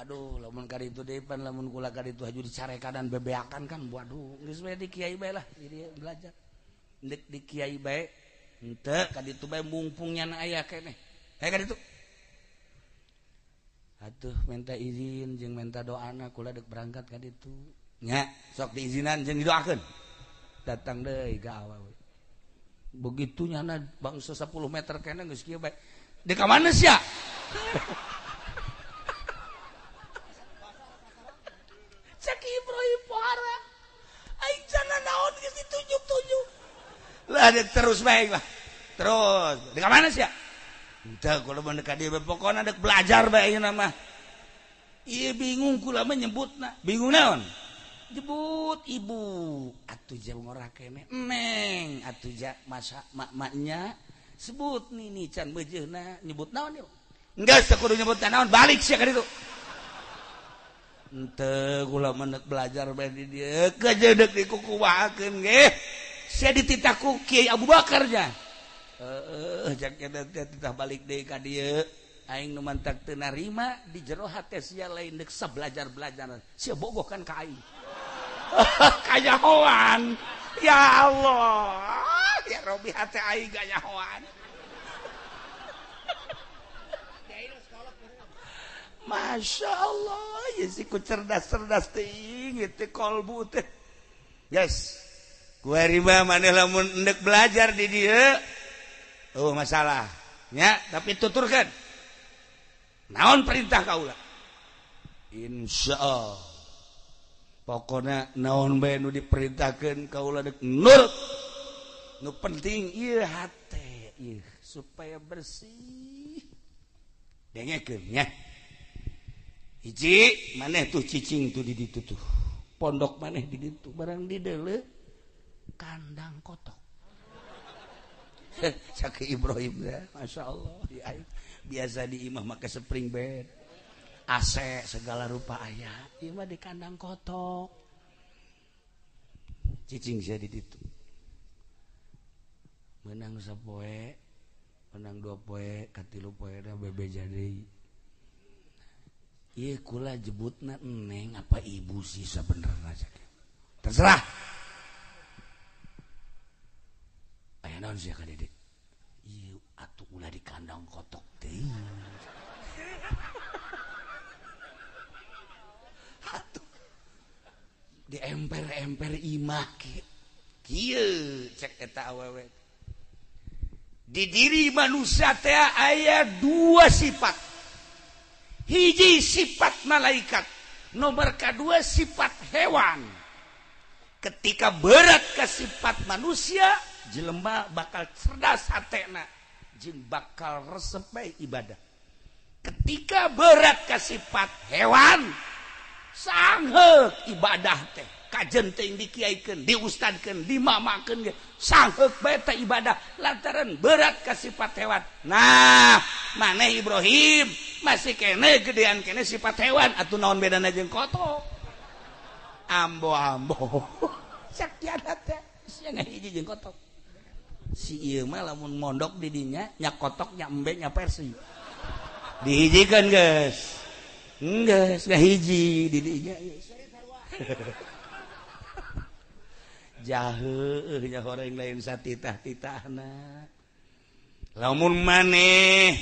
Aduh lamun ka ditu deui pan lamun kula ka ditu haju dicarekanan bebeakan kan waduh geus bae di kiai bae lah jadi belajar. Ndek di kiai bae henteu ka ditu bae mungpung nyana aya keneh. Hayu ka ditu. Atuh minta izin jeung minta doana kula deuk berangkat ka ditu. Nya sok diizinan jeung didoakeun. Datang deui ka awewe. Begitu nyana bangsa 10 meter kene geus kieu bae. Di ka mana sia? Cek Ibrahim pohara. Aing sana naon geus ditunjuk-tunjuk. Lah terus bae lah. Terus di ka mana sia? Henteu kula mah ka dieu pokona deuk belajar bae ayeuna mah. Ieu bingung kula mah nyebutna. Bingung naon? Jebut ibu atuh jauh ngora kene neng atuh ja masa mak-maknya sebut nini can beujeuna nyebut naon ieu geus teu kudu nyebut naon balik sia ka ditu henteu kula mah deuk belajar bae di dieu kejeudek dikukumahakeun ge sia dititah ku Kiai Abu Bakar nya heueuh jak teh titah balik deui ka dieu aing nu mantak teu narima di jero hate sia lain deuk sabelajar-belajar sia bogoh kan ka aing. Kanyahoan ya Allah ya Robi hate aing kanyahoan. Masya Allah ya si ku cerdas-cerdas teuing teh kolbu teh. Yes ku riba maneh lamun endek belajar di dieu oh masalah nya tapi tuturkeun naon perintah kaula insyaallah. Pokoknya naon bae nu diperintahkeun kaula deuk nurut. Nu penting ieu hate ieu supaya bersih. Dengekeun nya. Hiji maneh tuh cicing tuh di ditu tuh. Pondok maneh di ditu barang di deuleu kandang kotok. Cak Ibrahim ya, masyaallah di aing biasa di imah make spring bed. AC segala rupa aya, ieu mah di kandang kotok. Cicing sia di ditu. Menang sapoe, menang dua poe, katilu poe da bebeja deui. Ieu kula jebutna neng apa ibu sih sabenerna terserah. Aya naon sia ka Dede? Ieu atuh ulah di kandang kotok teh. Atuh di emper-emper imah kieu cek eta awewe. Di diri manusia teh aya dua sifat. Hiji sifat malaikat, nomor kedua sifat hewan. Ketika berat ke sifat manusia, jelema bakal cerdas hatena jeung bakal resep bae ibadah. Ketika berat ke sifat hewan, sangheuk ibadah teh kajen teh dikiaikeun, diustadkeun, dimamakeun ge sangheuk bae teh ibadah lantaran berat ka sifat hewan. Nah, maneh Ibrahim masih kene gedean kene sifat hewan atuh naon bedana jeung kotok. Ambo-ambo. Sakiana teh sia ngahiji jeung kotok. Si ieu mah lamun mondok di dinya nya kotok nya embe nya persi. Dihijikeun geus. Geus ngahiji di dinya geus. Jaheuh nya horeng lain satitah-titahna. Lamun maneh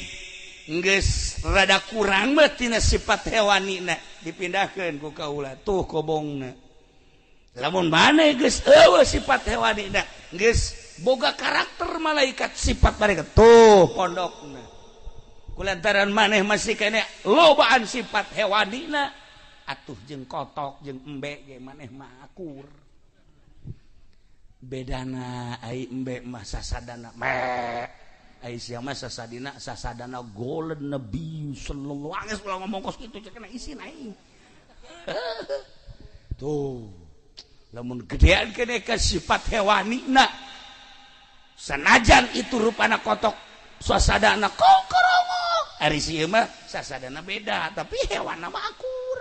geus rada kurang mah tina sifat hewanina dipindahkeun ku kaula tuh kobongna. Lamun maneh geus eueuh sifat hewanina geus boga karakter malaikat sifat malaikat tuh pondokna. Kulantaran maneh masih kene lobaan sifat hewanina atuh jeung kotok jeung embe ge maneh mah akur. Bedana ai embe mah sasadana me Ai sia mah sasadina sasadana golden nabi sallallahu alaihi wasallam ngomong kos kitu cek kena isin aing. Tuh lamun gedean kene ka sifat hewanina sanajan itu rupana kotok suasadana kongkorongok ari si ieu mah sasadana beda tapi hewanna mah akur.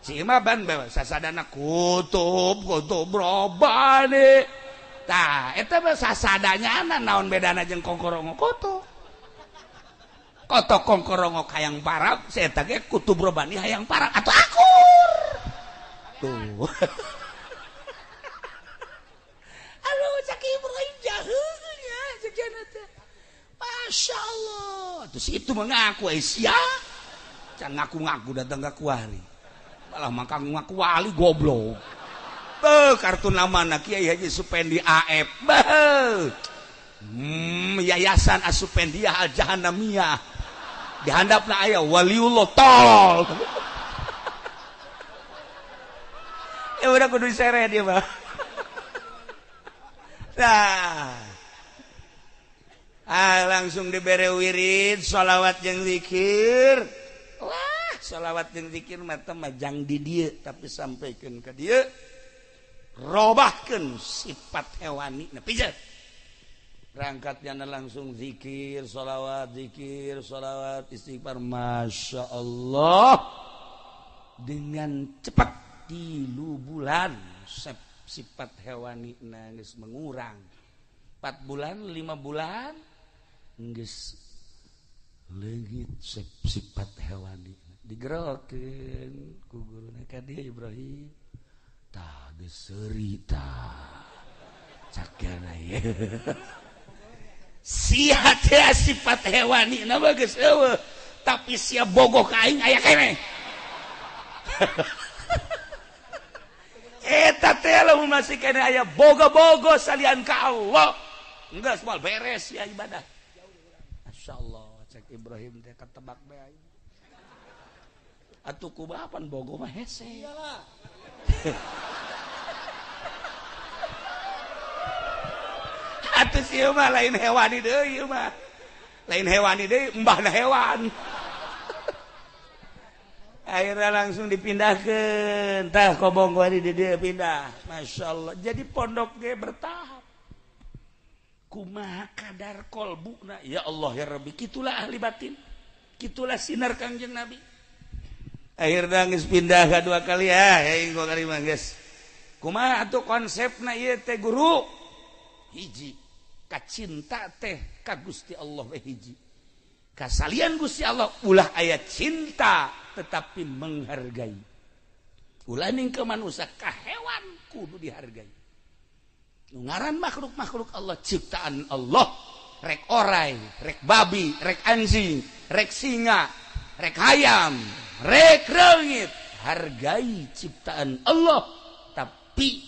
Si ieu mah ban sasadana kutub kutub robani. Tah eta mah sasadanya naon bedana jeung kongkorongok kotok. Kotok kongkorongok hayang parab si eta ge kutub robani hayang parab atuh akur. Tuh. Aduh cak Ibrahim jaheunya cek teh. Masya Allah. Terus itu mengaku sia. Can ngaku-ngaku datang ka kuari. Malah mangka ngaku wali goblok. Beuh kartu namana Kiai Haji Supendi AF. Beuh. Yayasan Asupendiyah Al Jahannamiyah. Di handapna aya waliullah tolol. Ya udah kudu diseret dia mah. Nah. Ah, langsung dibere wirid sholawat jeung zikir. Wah, sholawat jeung zikir mah teh mah jang di dieu tapi sampaikeun ka dieu. Robahkeun sifat hewani na pijet. Berangkatnya langsung zikir, sholawat, istighfar. Masya Allah. Dengan cepat 3 bulan sifat hewani geus mengurang. 4 bulan, 5 bulan geus leungit sifat hewani. Digerokeun ku guruna ka dieu Ibrahim. Tah geus seuri tah. Cakana ye. Sia teh sifat hewani na mah geus eueuh, tapi sia bogoh ka aing aya keneh. Eta teh lamun masih keneh aya bogo-bogo salian ka Allah. Enggak semua beres ya ibadah. Masyaallah cek Ibrahim teh ketebak bae aing. Atuh kumaha pan bogo mah hese. Iyalah. Atuh ieu mah lain hewani deui ieu mah. Lain hewani deui embahna hewan. Akhirnya langsung dipindahkeun. Tah kobong di dieu pindah. Masyaallah. Jadi pondok ge bertahap. Kumaha kadar kolbuna ya Allah ya Rabbi. Kitulah ahli batin. Kitulah sinar Kangjeng Nabi. Akhirnya geus pindah ka 2 kali ya, aing 2 kali mah geus. Kumaha atuh konsepna ieu teh guru? Hiji, kacinta teh ka Gusti Allah we hiji. Kasalian Gusti Allah ulah aya cinta tetapi menghargai. Ulah ning ke manusia ka hewan kudu dihargai. Nu ngaran makhluk-makhluk Allah ciptaan Allah, rek orai, rek babi, rek anjing, rek singa, rek hayam, rek reungit, hargai ciptaan Allah tapi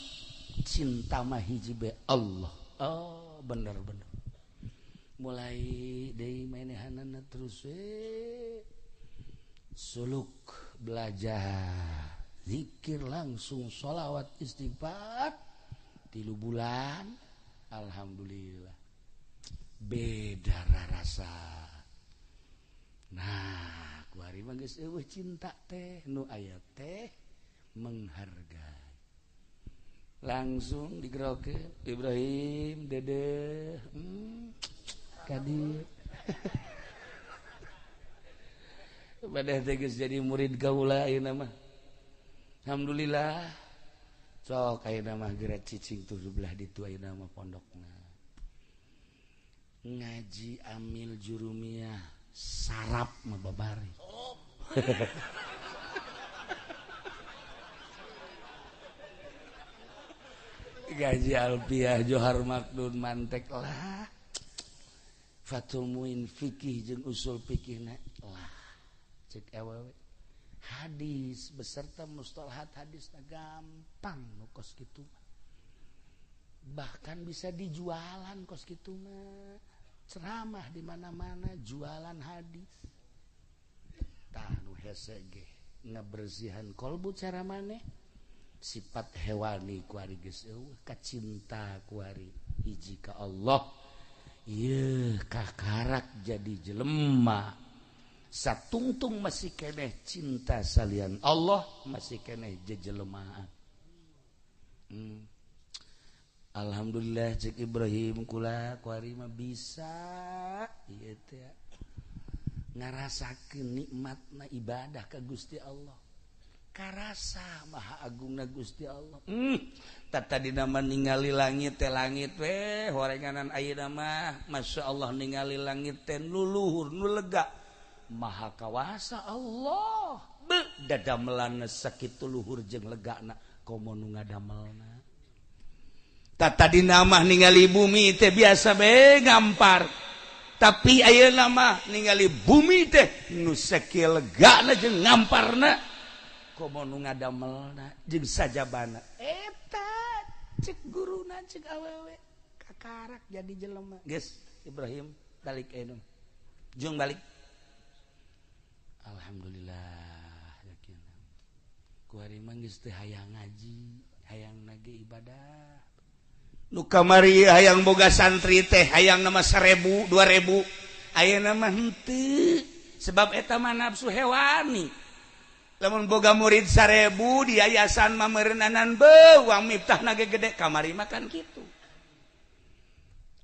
cinta mah hiji be Allah. Oh, bener-bener. Mulai deui manehanana terus suluk belajar zikir langsung sholawat istighfar 3 bulan alhamdulillah beda rasa. Nah kuari mah geus eueuh cinta teh nu aya teh menghargai. Langsung digerokeun Ibrahim dede kadi badah teh geus jadi murid kaula ayeuna mah. Alhamdulillah. Sok ayeuna mah geura cicing tuh belah ditu ayeuna mah pondokna. Ngaji amil jurumiyah sarap mah babari. Gaji alfiah Johar Makdun mantek lah. Fathul Muin fikih jeung usul fikihna lah. Cek awewe hadis beserta mustalahat hadisna gampang nu kos kitu mah. Bahkan bisa dijualan kos kitu mah. Ceramah di mana-mana jualan hadis. Tah nu hese ge ngabersihan kolbu cara maneh. Sifat hewani kuari geus eueuh, kacinta kuari hiji ka Allah. Ieu kakarak jadi jelema satungtung masih keneh cinta salian Allah, masih keneh jejelemaan. Alhamdulillah cek Ibrahim kula kuari mah bisa ieu teh ngarasakeun nikmatna ibadah ka Gusti Allah. Karasa maha agungna Gusti Allah. Tadi nama ningali langit teh, langit we horenganan, ayeuna mah Masya Allah ningali langit teh nu luhur, nu lega, maha kawasa Allah. Be dadamelanna sakitu luhur jeung legana, komo nu ngadamelna. Tadi nama ningali bumi teh biasa be gampar, tapi ayeuna mah ningali bumi teh nu sakieu legana jeung ngamparna, komo nu ngadamelna jeung sajabana. Eta cek guruna, cek awewe kakarak jadi jelema. Geus Ibrahim, balik ayeuna, jung balik. Alhamdulillah yakin kuari mah geus teu hayang ngaji, hayang nage ibadah. Nu kamari hayang boga santri teh hayang nama 1000 2000, ayeuna mah henteu, sebab eta mah nafsu hewani. Lamun boga murid 1000 di yayasan mah meureunnanan beuang miftah nage gede, kamari mah kan kitu.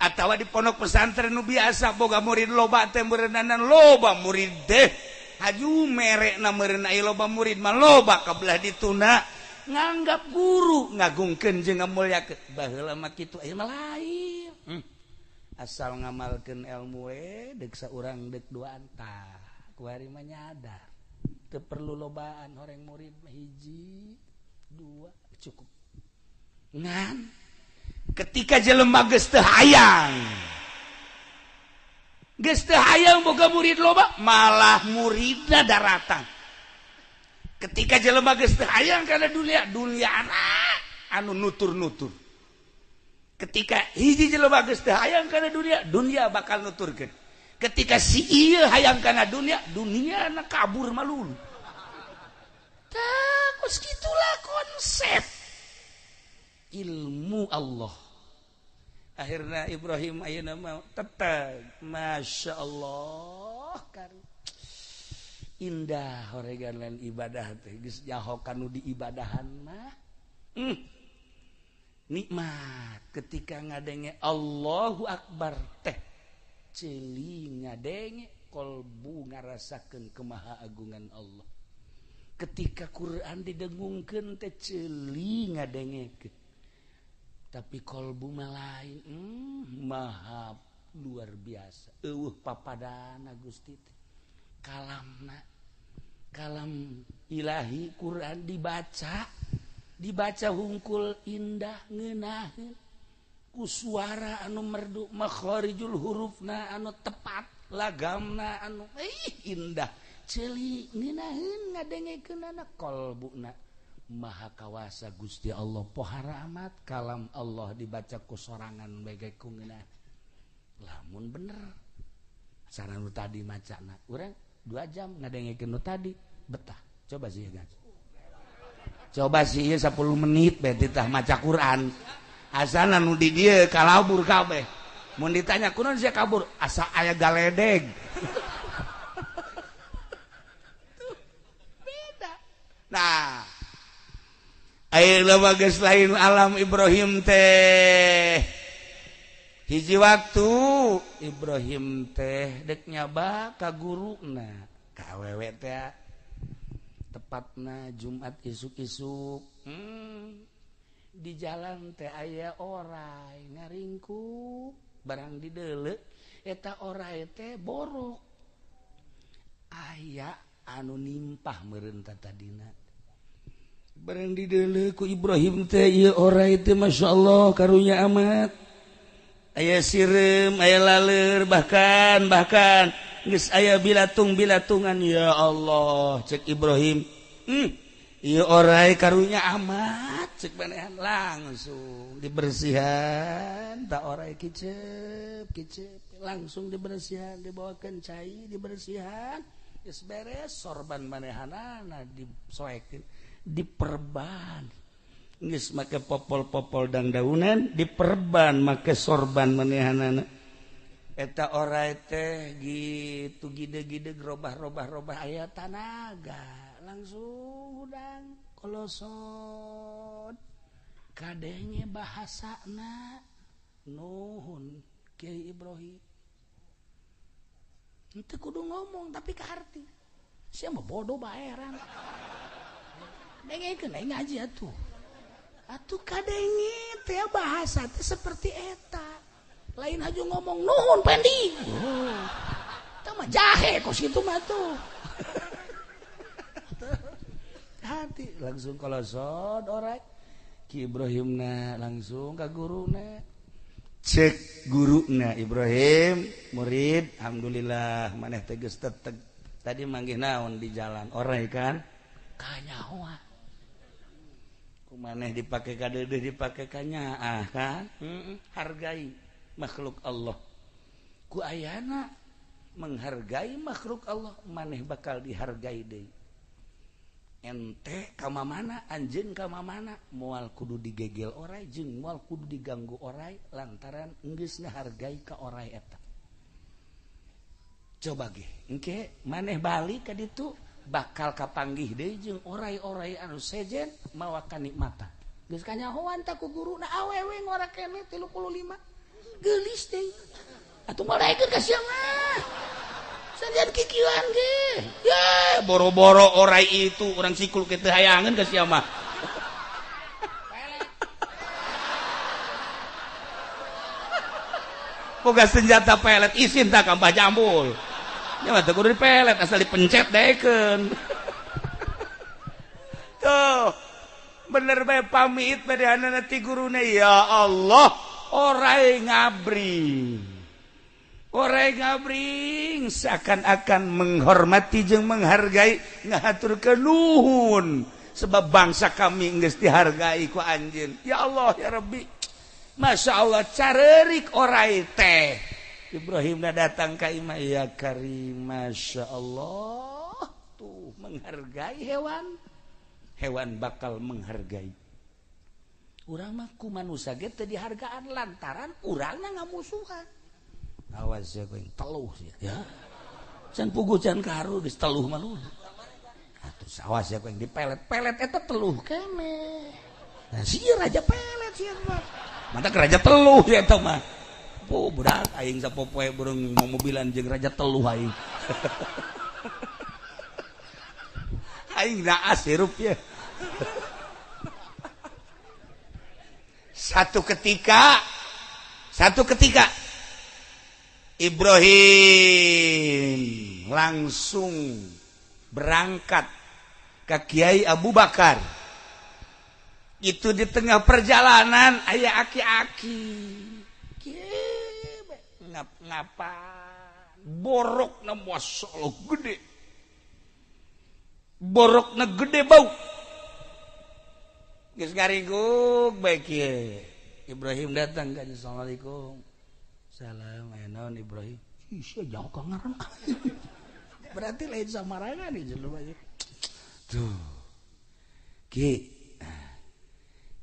Atawa di pondok pesantren nu biasa boga murid loba teh meureunnanan loba murid teh haju merekna meureun, aya loba murid mah loba kabelah dituna nganggap guru, ngagungkeun jeung ngamulyakeun. Baheula mah kitu, aya mah lain. Asal ngamalkeun ilmu we deuk saurang deuk duaan, tah kuari mah nyadar teu perlu lobaan horeng murid mah, hiji dua cukup. Ngan ketika jelema geus teu hayang, geus teu hayang boga murid loba, malah muridna daratang. Ketika jelema geus teu hayang kana dunia, dunia anak anu nutur-nutur. Ketika hiji jelema geus teu hayang kana dunia, dunia bakal nuturkeun. Ketika si ieu hayang kana dunia, dunia na kabur malulu. Tah kos gitulah konsep ilmu Allah. Akhirnya Ibrahim ayeuna mah tetep Masya Allah kan indah horegan lain ibadah teh geus nyaho kanu diibadahan mah. Nikmat ketika ngadenge Allahu Akbar teh ceuli ngadenge, kolbu ngarasakeun kemahaagungan Allah. Ketika Quran didengungkeun teh ceuli ngadengekeun, tapi kolbu mah lain. Maha luar biasa, eueuh papadana Gusti teh. Kalamna kalam ilahi, Quran dibaca, dibaca hungkul indah, ngeunaheun ku suara anu merdu, makharijul hurufna anu tepat, lagamna anu ih indah, ceuli ngeunaheun ngadengekeunana, kolbuna maha kawasa Gusti Allah. Pohara amat kalam Allah dibaca ku sorangan bae ku ngeunah. Lamun bener cara nu tadi macana, urang 2 jam ngadengekeun nu tadi betah. Coba sih guys, coba sih 10 menit bae titah maca Quran, asana nu di dieu kalabur kabeh. Mun ditanya kunaon sia kabur, asa aya galedeg. Tuh, beda. Nah, ayeuna mah geus lain alam Ibrahim teh. Hiji waktu Ibrahim teh dek nyaba ka guruna ka awewe teh, tepatna Jumat isuk-isuk. Di jalan teh aya orai ngaringkuk, barang dideuleu eta orai teh borok, aya anu nimpah meureun tadina. Barang dideuleu ku Ibrahim teh, ieu orai teh masyaallah karunya amat, aya sireum, aya laleur, bahkan bahkan geus aya bilatung-bilatungan. Ya Allah cek Ibrahim, ieu orai karunya amat cek manehan. Langsung dibersihan tak orai, kicep kicep langsung dibersihan, dibawakeun cai dibersihan, geus beres sorban manehanana disoekeun, diperban, geus make popol-popol dangdaunan, diperban make sorban manehanana. Eta orai teh gitu gide-gide robah-robah-robah aya tanaga langsung hudang kolosot kadenge bahasana nuhun Kiai Ibrahim henteu kudu ngomong tapi kaharti sia mah bodoh baeran dengekeun aing ngaji atuh atuh kadenge teh bahasa teh seperti eta lain aja ngomong nuhun pendi itu mah jahe kos gitu mah tuh hati langsung kolosot orai Ki Ibrahimna langsung ka guruna cek guruna Ibrahim murid alhamdulillah maneh teh geus teteg tadi manggih naon di jalan orai kan kanyahoa ku maneh dipake ka deudeuh dipake kanyaah kan hargai makhluk Allah ku ayana menghargai makhluk Allah maneh bakal dihargai deui ente ka mamana anjeun ka mamana moal kudu digegel orai jeung moal kudu diganggu orai lantaran geus ngahargai ka orai eta coba ge engke maneh balik ka ditu bakal kapanggih deui jeung orai-orai anu sejen mawa kanikmatan geus kanyahoan ta ku guruna awewe ngora keneh 35 geulis deui atuh moal daekeun ka sia mah sanjan kikieuan ge ye boro-boro orai itu urang sikul ke teu hayangeun ka sia mah boga senjata pelet isin tah ka Mbah Jambul nya mah teu kudu dipelet asal dipencet daekeun tuh bener bae pamit badeanana ti guruna ya Allah orai ngabring seakan-akan menghormati jeung menghargai ngahaturkeun nuhun sebab bangsa kami geus dihargai ku anjeun ya Allah ya Rabbi Masya Allah carerik orai teh Ibrahim datang ka imah ya karim Masya Allah tuh menghargai hewan hewan bakal menghargai urang mah ku manusia ge teu dihargaan lantaran urangna ngamusuhan awas ya kowe teluh sia ya can puguh can karu geus teluh mah lu atuh awas ya kowe dipelet-pelet eta teluh keneh nah sia raja pelet sia mah mata raja teluh sia eta mah po budak aing sapopoe burung mobilan jeung raja teluh aing aing naas hirup ya. Satu ketika Ibrahim langsung berangkat ke Kiai Abu Bakar. Itu di tengah perjalanan aya aki-aki. Ngap-ngapa borokna masyaallah gede. Borokna gede bau. Geus ngaringguk bae kieu. Ibrahim datang kan assalamualaikum. Salam aya naon Ibrahim? Ih sia jauh ka ngaran. Berarti lain samarangan ieu jelema ieu. Tuh. Ki.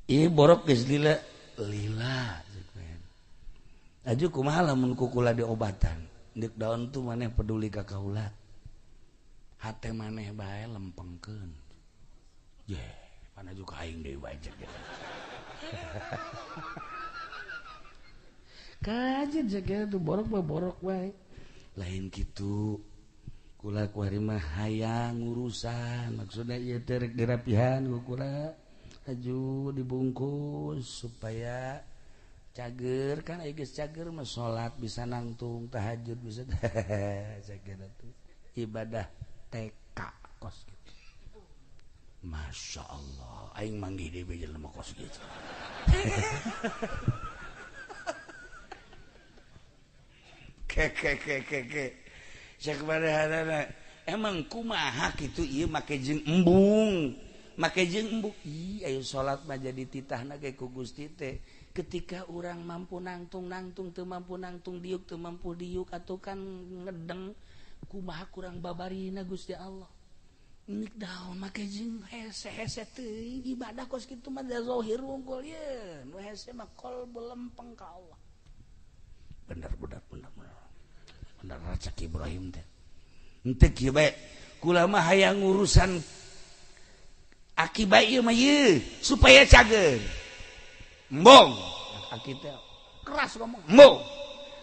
Ieu borok geus lila lila ceuk. Aju kumaha lamun ku kula diobatan? Deuk daun tuh maneh peduli ka kaula. Hate maneh bae lempengkeun. Ye. Mana juga aing deui bae cek gitu. Kajen cek tuh borok mah borok bae. Lain kitu. Kula kuari mah hayang urusan, maksudna ieu teh rek dirapihan ku kula. Haju dibungkus supaya cager kan aya geus cager mah salat bisa nangtung, tahajud bisa cager atuh. Ibadah TK kos gitu. Masya Allah, aing manggih deui jelema kos gitu. Ke ke ke ke ke. Cek badehanana, emang kumaha kitu ieu make jeung embung. Make jeung embung. Ih, ayo salat mah jadi titahna ge ku Gusti teh. Ketika urang mampu nangtung-nangtung teu mampu nangtung diuk teu mampu diuk atuh kan ngedeng kumaha kurang babarina Gusti Allah. Nik daun make jeung hese-hese teuing ibadah kos kitu mah da zahir wungkul ye. Nu hese mah qalbu lempeng ka Allah. Bener bener bener bener. Bener cek Ibrahim teh. Henteu kieu bae. Kula mah hayang urusan akibat ieu mah ieu supaya cager. Embung. Aki teh keras ngomong. Embung.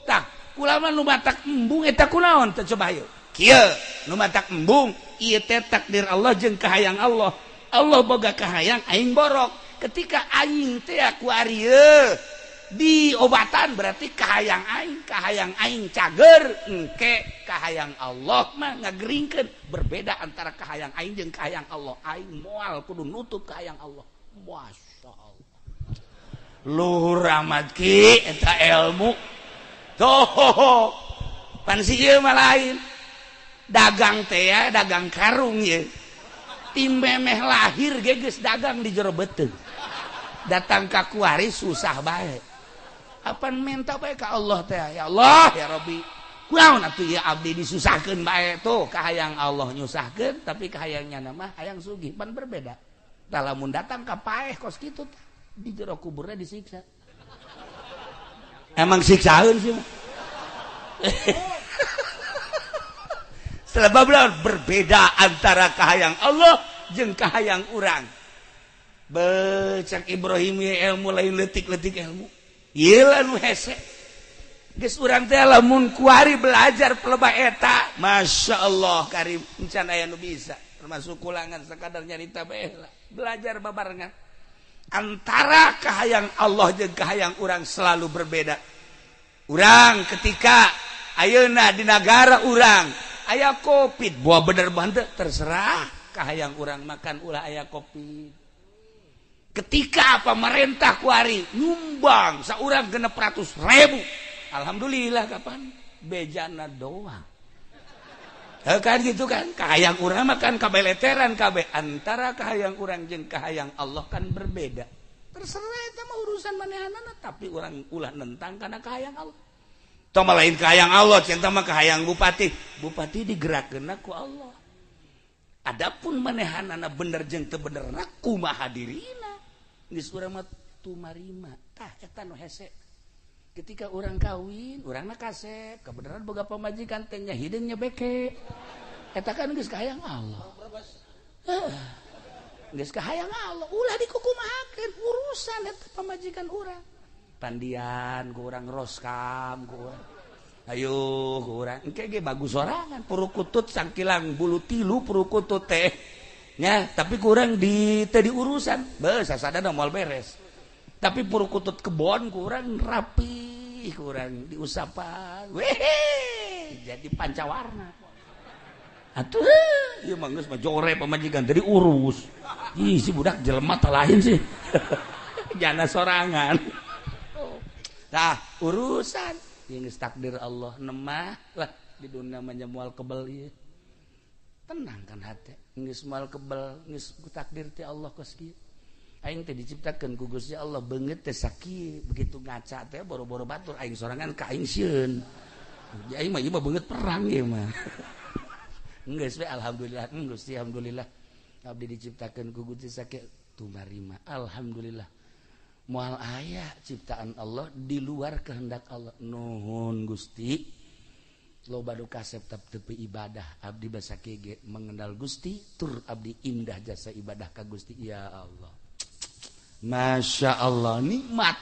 Tah, kula mah nu matak embung eta kunaon teh coba ayo. Kieu nu matak embung ieu teh takdir Allah jeung kahayang Allah. Allah boga kahayang aing borok. Ketika aing teh ku ari diobatan berarti kahayang aing cager engke kahayang Allah mah ngageringkeun. Berbeda antara kahayang aing jeung kahayang Allah. Aing moal kudu nutup kahayang Allah. Masya Allah. Luhur amat ki eta ilmu. Tuh pan si ieu mah lain. Dagang teh ya, dagang karung ye. Tim memeh lahir ge geus dagang di jero beuteung. Datang ka kuari susah bae. Apan minta bae ka Allah teh, ya Allah ya Rabbi. Kunaon atuh ieu abdi disusahkeun bae tuh kahayang Allah nyusahkeun tapi kahayangnya mah hayang sugih pan berbeda. Tah lamun datang ka paeh kos kitu tah di jero kuburna disiksa. Emang siksaeun sih mah. Sebab berbeda antara kahayang Allah jeung kahayang urang. Becak Ibrahim ilmu lain letik-letik ilmu. Ieu lah nu hese. Geus urang teh lamun kuari belajar pelebah eta, Masya Allah karim encan aya nu bisa. Termasuk kulangan sakadar nyarita bae lah. Belajar babarengan. Antara kahayang Allah jeung kahayang urang selalu berbeda. Urang ketika ayeuna di nagara urang aya Covid, buah bener bante terserah kahayang urang makan ulah aya Covid. Ketika pemerintah kuari nyumbang saurang 600.000, alhamdulillah kapan bejana doang. Kan gitu kan, kahayang urang makan kabeleteran kabeh. Antara kahayang urang jeung kahayang Allah kan berbeda. Terserah eta mah urusan manehanana, tapi urang ulah nentang kana kahayang Allah. Tong mah lain kahayang Allah, cinta mah kahayang bupati. Bupati digerakkeunna ku Allah. Adapun manehanana bener jeung teu benerna kumaha dirina. Geus urang mah tumarima. Tah eta nu hese. Ketika orang kawin, urangna kasep, kebenaran boga pamajikan teh nya hideung nya beke. Eta kan geus kahayang Allah. Geus kahayang Allah, ulah dikukumahakeun urusan eta pamajikan urang. Pandian ku urang roskam ku urang. Ayo ku urang engke ge bagus sorangan purukutut sangkilang bulu tilu purukutut teh. Nya, tapi kurang di teu diurusan. Beuh sasadana moal beres. Tapi purukutut kebon kurang rapi, kurang diusapan. Wehe, jadi pancawarna. Atuh, ieu mah geus mah jore pamajikan teu diurus. Ih, si budak jelema tah lain sih. Jana sorangan. Tah, urusan ieu geus takdir Allah nemah lah di dunia mah moal kebel ieu. Tenang kan hate, geus moal kebel, geus takdir ti Allah kos kieu. Aing teh diciptakeun ku Gusti Allah beungeut teh sakieu, begitu ngaca teh boro-boro batur aing sorangan ka aing sieun. Aing mah ieu mah beungeut perang ieu mah. Geus we alhamdulillah, Gusti alhamdulillah. Abdi diciptakeun ku Gusti sakieu tumarima. Alhamdulillah. Moal aya ciptaan Allah di luar kehendak Allah. Nuhun Gusti. Loba nu kasep tepi ibadah abdi basa kieu ge mengenal Gusti tur abdi indah jasa ibadah ka Gusti ya Allah. Masya Allah nikmat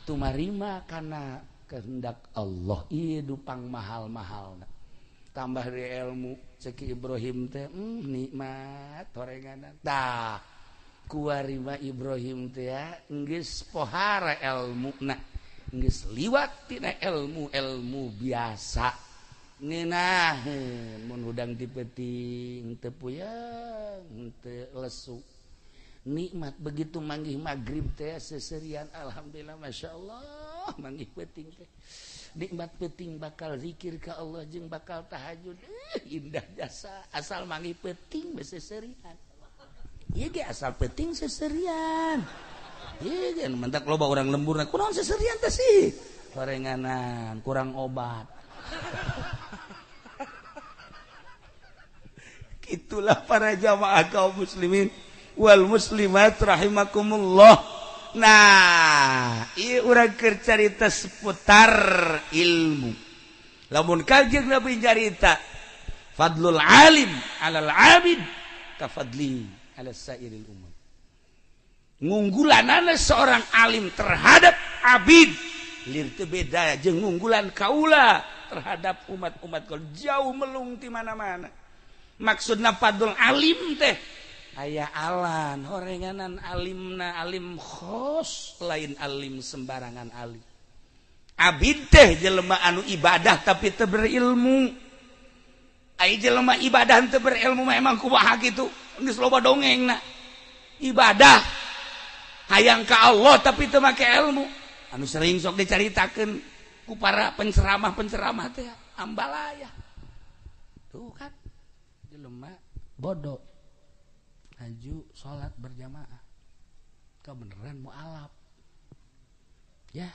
tumarima karena kehendak Allah ieu dupang mahal-mahal tambah dari ilmu ceki Ibrahim teh nikmat horenganan tah kuarima Ibrahim teh ya geus pohara elmuna geus liwat tina ilmu-ilmu biasa ngeunaheun mun hudang ti peuting teu puyeng teu lesu nikmat begitu manggih maghrib teh seserian alhamdulillah masya Allah manggih peuting teh nikmat peuting bakal zikir ka Allah jeung bakal tahajud indah jasa asal manggih peuting we seserian ieu ge asal peuting seserian ieu ge mentak loba urang lemburna kunaon seserian teh sih horenganan kurang obat. Itulah para jamaah kaum muslimin wal muslimat rahimakumullah. Nah, ieu urang keur carita seputar ilmu. Lamun Kanjeng Nabi nyarita fadlul alim alal abid ka fadli ala sairil umam. Ngunggulanana seorang alim terhadap abid lir teu beda jeung ngunggulan kaula terhadap umat-umat kalau jauh melung ti mana-mana. Maksudna fadlul alim teh aya alan horenganan alimna alim khos lain alim sembarangan alim. Abid teh jelema anu ibadah tapi teu berilmu. Ai jelema ibadah teu berilmu mah emang kumaha kitu, geus loba dongengna. Ibadah hayang ka Allah tapi teu make ilmu. Anu sering sok dicaritakeun ku para penceramah-penceramah teh ambalaya. Tuh kan jelema bodoh haju salat berjamaah kebeneran mualaf ya,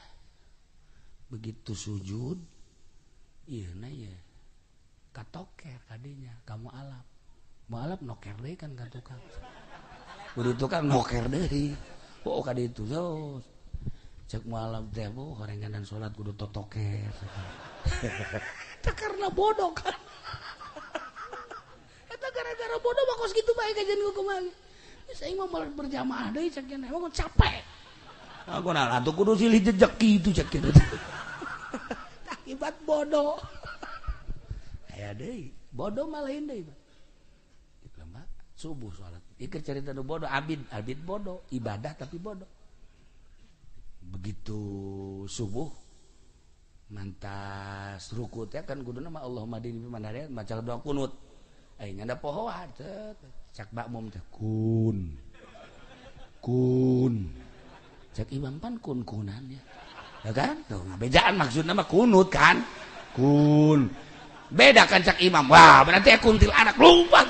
begitu sujud iya na ya katoker kadinya kamu alap mualaf noker deui kan ka tukang kudu tukang noker deui oh kadi itu so cek mualaf teh bu horenganan salat kudu totoker eta karena bodoh kan. Eta gara-gara bodoh mah kos kitu bae kajian ku kumaha. Geus aing mah moal berjamaah deui cek nya emang capek. Aku nah atuh kudu silih jejek kitu cek kitu. Akibat bodoh. Aya deui, bodoh mah lain deui. Lemah subuh salat. Ieu carita nu bodoh abid, abid bodoh, ibadah tapi bodoh. Begitu subuh mantas ruku teh kan kuduna mah Allahumma dini bi man hadait maca doa kunut. Aing ada pohoan cak makmum teh kun kun cak imam pan kun kunan ya, ya kan tuh ngabejaan maksudna mah kunut kan kun beda kan cak imam wah berarti kuntil anak lompat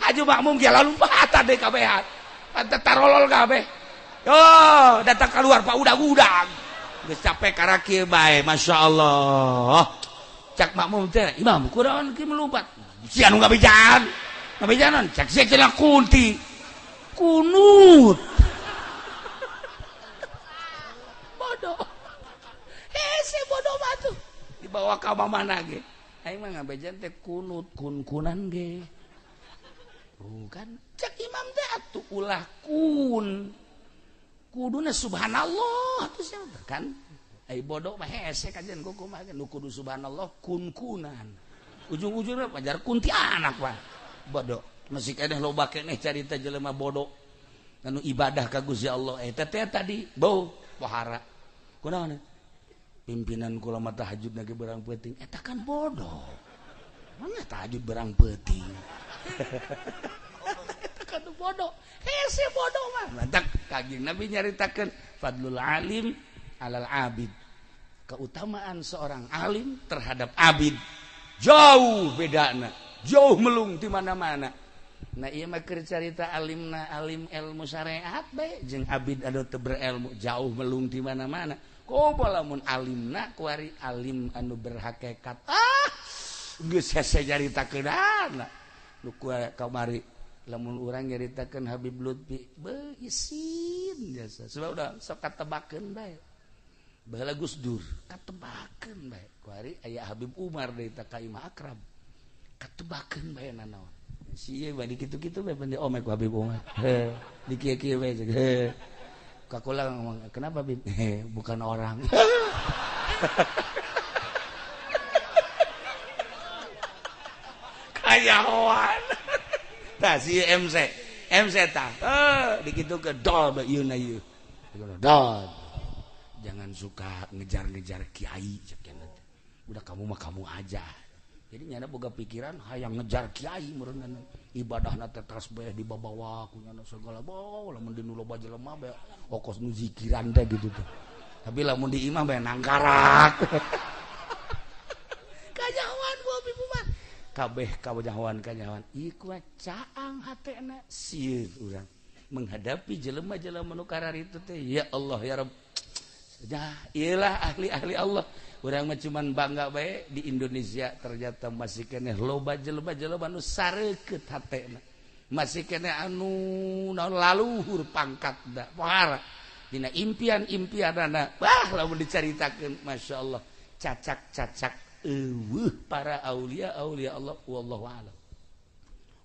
aju makmum ge lompat deui kabehan pantat tarolol kabeh yo datang keluar pak udag-udag geus capek karaki bae masyaallah cak makmum teh imam kunaon ki melompat si anu ngabejaan ngabejaanan cak sia cenah kunti kunut bodoh hese bodoh mah tuh dibawa ka mana ge aing mah ngabejaan teh kunut kun-kunan ge bukan cak imam teh atuh ulah kun kuduna subhanallah atuh sia kan. Ai bodoh mah hese kajian ku kumaha nu kudu subhanallah kun-kunan. Ujung-ujungna pajar kunti anak mah. Bodoh. Masih keneh loba keneh carita jelema bodoh. Anu ibadah ka Gusti Allah eta teh tadi bau pohara. Kunaon? Pimpinan kula mah tahajud ge berang peuting eta kan bodoh. Mana tahajud berang peuting. Eta kan bodoh. Hese bodoh mah. Mantak Kanjeng Nabi nyaritakeun fadlul alim alal abid, keutamaan seorang alim terhadap abid jauh bedana, jauh melung di mana-mana. Nah ieu mah keur carita alimna alim ilmu syariat bae jeung abid anu teu berilmu jauh melung di mana-mana. Komo lamun alimna kuari alim anu berhakikat ah geus hese nyaritakeunana nu kamari lamun urang nyaritakeun Habib Lutfi beuh isin jasa sebab udah sok katebakeun bae. Baheula Gus Dur katebakeun bae kuari aya Habib Umar deui teh ka imah akrab katebakeun bae nanaon si ieu bae kitu-kitu bae bende omek ku Habib Umar heh di kieu-kieu bae heh ka kula ngomong kenapa Bib bukan orang kayahoan tah si MC MC tah dikitukeun dol bae ieu na ieu dol. Jangan suka ngejar-ngejar kiai udah kamu mah kamu aja. Jadi nyana boga pikiran hayang ngejar kiai meureun ibadahna teh tasbih dibabawa ku nyana segala bawa lamun di nu loba jelema bae okos nu zikiran teh gitu tuh. Tapi lamun di imah bae nangkarak. Kanyahoan bu ibu mah. Kabeh kawajahoan kanyahoan ieu kuat caang hatena sieun urang menghadapi jelema-jelema nu kararitu teh ya Allah ya Rabb. Ya, iyalah ahli-ahli Allah. Urang mah cuman bangga bae di Indonesia ternyata masih keneh loba jelema-jelema nu sareukeut hatena. Masih kene anu naon laluhur pangkatna pohara dina impian-impianana. Wah, lamun dicaritakeun masyaallah cacak-cacak eueuh para aulia aulia Allah, wallahu alam.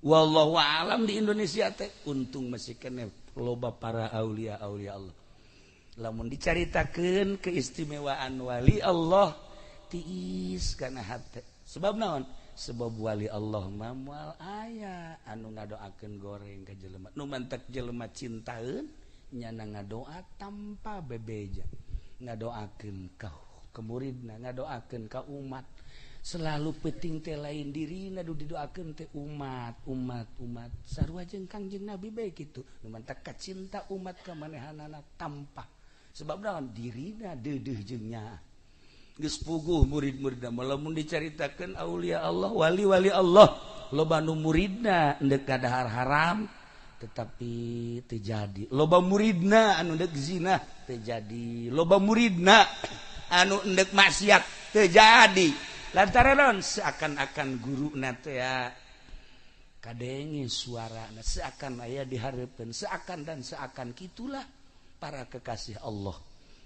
Wallahu alam di Indonesia teh untung masih kene loba para aulia aulia Allah. Lamun dicaritakeun keistimewaan wali Allah tiis kana hate. Sebab naon? Sebab wali Allah mah moal aya anu ngadoakeun goreng ka jelema. Nu mantek jelema cintaeun nyana ngadoa tanpa bebeja. Ngadoakeun ka muridna, ngadoakeun ka umat. Selalu penting teh lain dirina du didoakeun teh umat, umat, umat. Sarua jeung Kangjeng Nabi bae kitu. Nu mantak kacinta umat ka manehanana tanpa. Sebab naon? Dirina deudeuh jeung nyaah. Geus puguh murid-muridna lamun dicaritakeun aulia Allah, wali-wali Allah, loba nu muridna endek kadahar haram tetapi teu jadi. Loba muridna anu endek zina teu jadi. Loba muridna anu endek maksiat teu jadi. Lantaran naon? Seakan-akan guruna teh kadenge suarana, seakan aya dihareupeun, seakan dan seakan kitulah para kekasih Allah.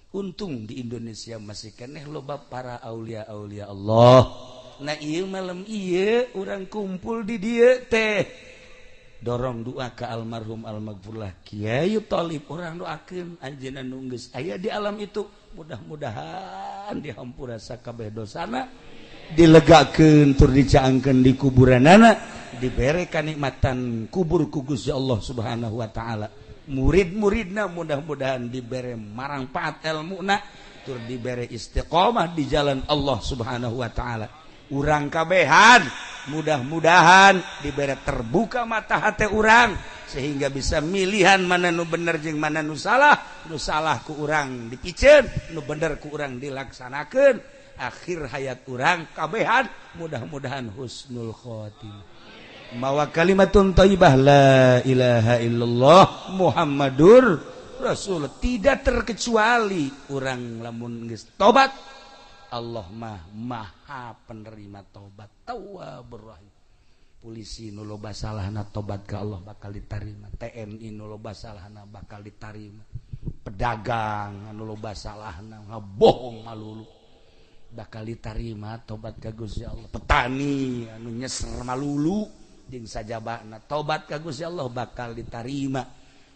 Untung di Indonesia masih keneh loba para aulia-aulia Allah. Nah ieu malam ieu urang kumpul di dieu teh dorong doa ke almarhum almaghfurlah Kiai Thalib, urang doakeun anjeunna nu geus aya di alam itu, mudah-mudahan dihampura sakabeh dosana, dilegakeun tur dicaangkeun di kuburanana, dibere kanikmatan kubur ku Gusti Allah Subhanahu wa taala. Murid-muridna mudah-mudahan dibere marangpaat ilmuna tur dibere istiqomah di jalan Allah Subhanahu wa taala. Urang kabehan mudah-mudahan dibere terbuka mata hati urang sehingga bisa milihan mana nu bener jeung mana nu salah. Nu salah ku urang dipiceun, nu bener ku urang dilaksanakeun. Akhir hayat urang kabehan mudah-mudahan husnul khotimah. Mawa kalimatun thayyibah la ilaha illallah Muhammadur Rasul, tidak terkecuali urang lamun geus tobat, Allah mah maha penerima tobat, tawwabur rahim. Polisi nu loba salahna tobat ka Allah bakal ditarima, TNI nu loba salahna bakal ditarima, pedagang anu loba salahna ngabohong malulu bakal ditarima tobat ka Gusti Allah, petani anu nyeser malulu jeung sajabana tobat ka Gusti Allah bakal ditarima.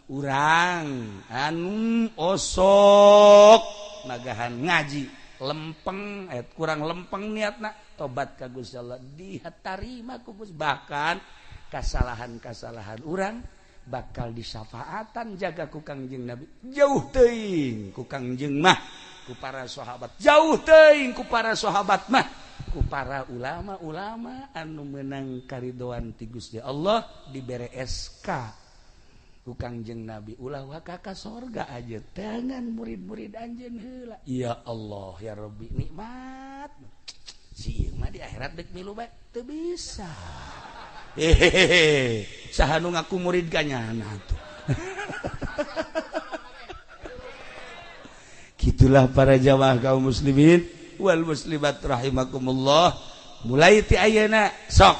Urang anu osok magahan ngaji lempeng kurang lempeng niatna tobat ka Gusti Allah ditarima ku Gusti. Bahkan kasalahan-kasalahan urang bakal disafaatan jaga ku Kangjeng Nabi. Jauh teuing ku Kangjeng mah, ku para sahabat, jauh teuing ku para sahabat mah, ku para ulama-ulama anu menang karidoan ti Gusti Allah dibere SK ku Kangjeng Nabi ulah waka ka sorga aja tangan murid-murid anjeun heula. Ya Allah ya Rabbi, nikmat si ieu mah di akhirat deuk milu bae teu bisa. Hehehe, saha nu ngaku murid ka nyana tuh. Gitulah para jamaah kaum muslimin wal muslimat rahimakumullah. Mulai ti ayeuna sok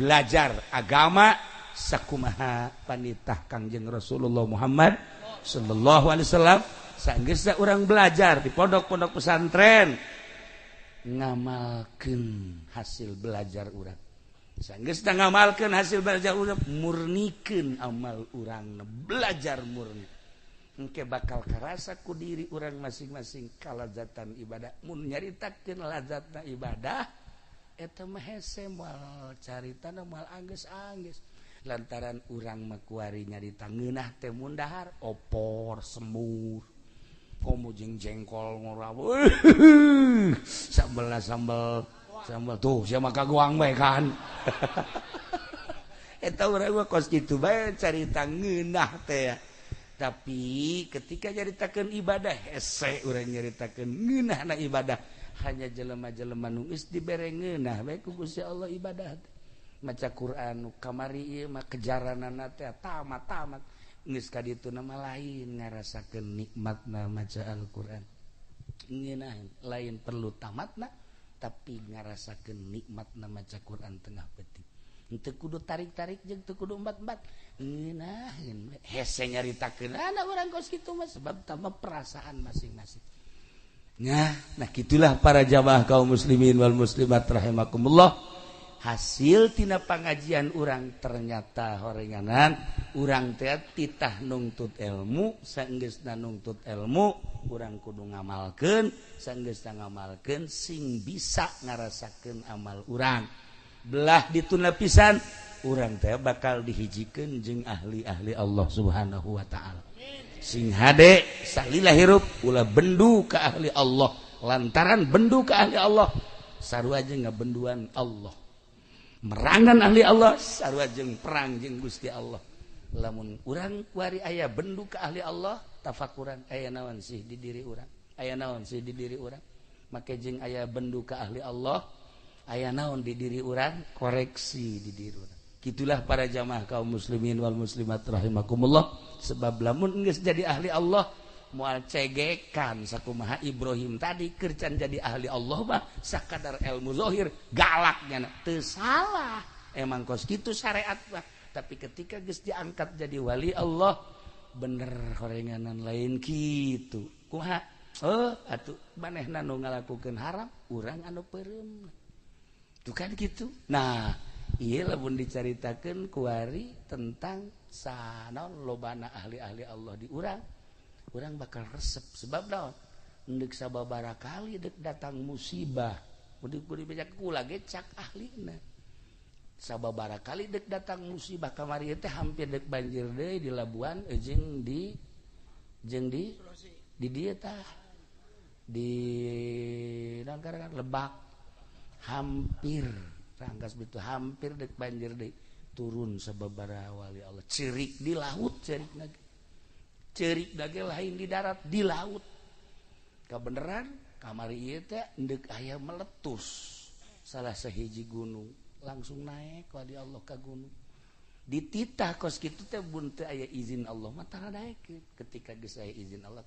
belajar agama sakumaha panitah Kangjeng Rasulullah Muhammad sallallahu alaihi wasallam. Saenggeusna urang belajar di pondok-pondok pesantren ngamalkeun hasil belajar urang. Saenggeusna ngamalkeun hasil belajar urang, murnikeun amal urang, belajar murni. Engke bakal karasa ku diri urang masing-masing kalazatan ibadah. Mun nyaritakeun lazatna ibadah eta mah hese moal caritana moal anggeus-anggeus. Lantaran urang mah kuari nyarita ngeunah teh mun dahar opor semur komo jeung jengkol ngoraw sambel sambel sambel tuh sia mah kagoang bae kan. Eta urang mah kos kitu bae carita ngeunah teh. Tapi ketika nyaritakeun ibadah hese urang nyaritakeun ngeunahna ibadah. Hanya jelema-jelema nu geus dibere ngeunah bae ku Gusti Allah ibadah. Maca Quran nu kamari ieu mah kejaranana teh tamat-tamat geus ka dituna mah lain ngarasakeun nikmatna maca Al-Qur'an. Ngeunah lain perlu tamatna tapi ngarasakeun nikmatna maca Quran tengah peuting. Teu kudu tarik-tarik jeung teu kudu embat-embat. Ngeunaheun hese nyaritakeun anak urang kos kitu mah sebab tambah perasaan masing-masing. Nah gitulah para jamaah kaum muslimin wal muslimat rahimakumullah. Hasil tina pangajian urang ternyata horenganan urang teh titah nungtut ilmu, saenggeusna nungtut ilmu urang kudu ngamalkeun, saenggeusna ngamalkeun sing bisa ngarasakeun amal urang. Belah dituna pisan urang teh bakal dihijikeun jeung ahli-ahli Allah Subhanahu wa taala. Sing hade salila hirup ulah bendu ka ahli Allah, lantaran bendu ka ahli Allah sarua jeung ngabenduan Allah. Merangan ahli Allah sarua jeung perang jeung Gusti Allah. Lamun urang kuari aya bendu ka ahli Allah, tafakuran aya naon sih di diri urang, aya naon sih di diri urang. Make jeung aya bendu ka ahli Allah, aya naon di diri urang, koreksi di diri urang. Gitulah para jamaah kaum muslimin wal muslimat rahimakumullah. Sebab lamun geus jadi ahli Allah moal cegekan sakumaha Ibrahim tadi kercan jadi ahli Allah mah sakadar ilmu zahir galaknya teu salah, emang kos kitu syariat mah. Tapi ketika geus diangkat jadi wali Allah bener horenganan lain kitu kumaha oh atuh manehna nu ngalakukeun haram urang anu peureum tuh kan kitu. Nah iya lamun dicaritakeun kuari tentang sanaon lobana ahli-ahli Allah di urang, urang bakal resep sebab naon endek sababaraha kali dek datang musibah mudik kudu beja kula ge cak ahlina sababaraha kali dek datang musibah kamari teh hampir dek banjir deui di Labuan jeung di di dieu tah di naon karangan Lebak hampir rangkas itu hampir dek banjir deui turun sababaraha wali Allah cerik di laut, cerik lagi cerik dage lain di darat, di laut. Kebenaran kamari ieu teh endek aya meletus salah sahiji gunung langsung naik wali Allah ka gunung. Dititah kos kitu teh bun teu aya izin Allah mah tara daekeun. Ketika geus aya izin Allah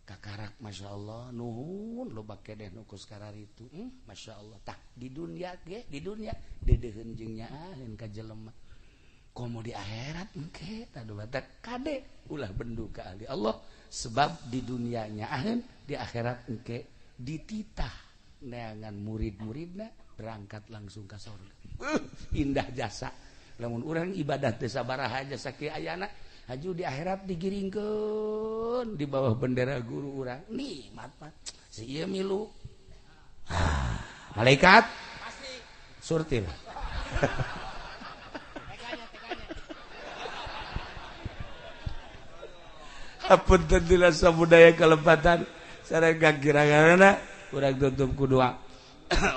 kakarak Masya Allah nuhun loba keneh nu kos kararitu. Masya Allah tah di dunia ge di dunia deudeuheun jeung nyaaheun ka jelema. Komo di akhirat engke tadu batak kade ulah bendu ka ahli Allah sebab di dunia nyaaheun di akhirat engke dititah neangan murid-muridna berangkat langsung ka sorga. Indah jasa lamun urang ibadah teu sabaraha jasa kieu ayana haju di akhirat digiringkeun di bawah bendera guru urang nikmat mah si ieu milu malaikat pasti surtil. Apunten dilasa budaya kelepatan sareng kagiranganna urang tutup ku doa.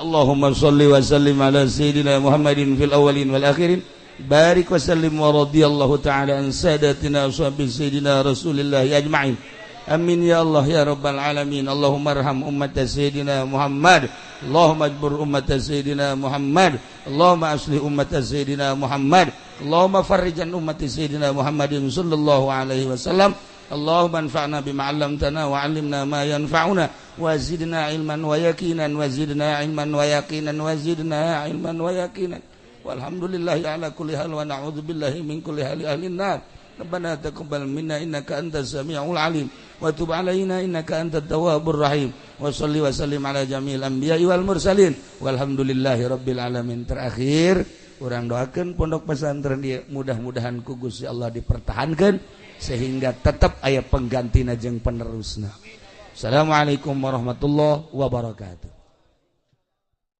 Allahumma sholli wa sallim ala sayyidina Muhammadin fil awwalin wal akhirin barik wa sallim wa radhiyallahu ta'ala an sadatina ashabi sayyidina Rasulillah ajma'in. Amin ya Allah ya rabbal alamin. Allahumma arham ummat sayyidina Muhammad, Allahumma ajbur ummat sayyidina Muhammad, Allahumma aslih ummat sayyidina Muhammad, Allahumma farrijan ummat sayyidina Muhammadin sallallahu alaihi wasallam. Allahumma anfa'na bima 'allamtana wa 'allimna ma yanfa'una wa zidna ilman wa yaqinan wa zidna ilman wa yaqinan wa zidna ilman wa yaqinan. Walhamdulillahi ala kulli hal wa na'udzu billahi min kulli hali ahlin nar. Rabbana taqabbal minna innaka antas samiul alim wa tub alaina innaka antat tawwabur rahim. Wa shalli wa sallim ala jami'il anbiya'i wal mursalin. Walhamdulillahi rabbil alamin. Terakhir urang doakeun pondok pesantren ieu mudah-mudahan ku Gusti Allah dipertahankeun sehingga tetap aya penggantina jeung penerusna. Assalamualaikum warahmatullahi wabarakatuh.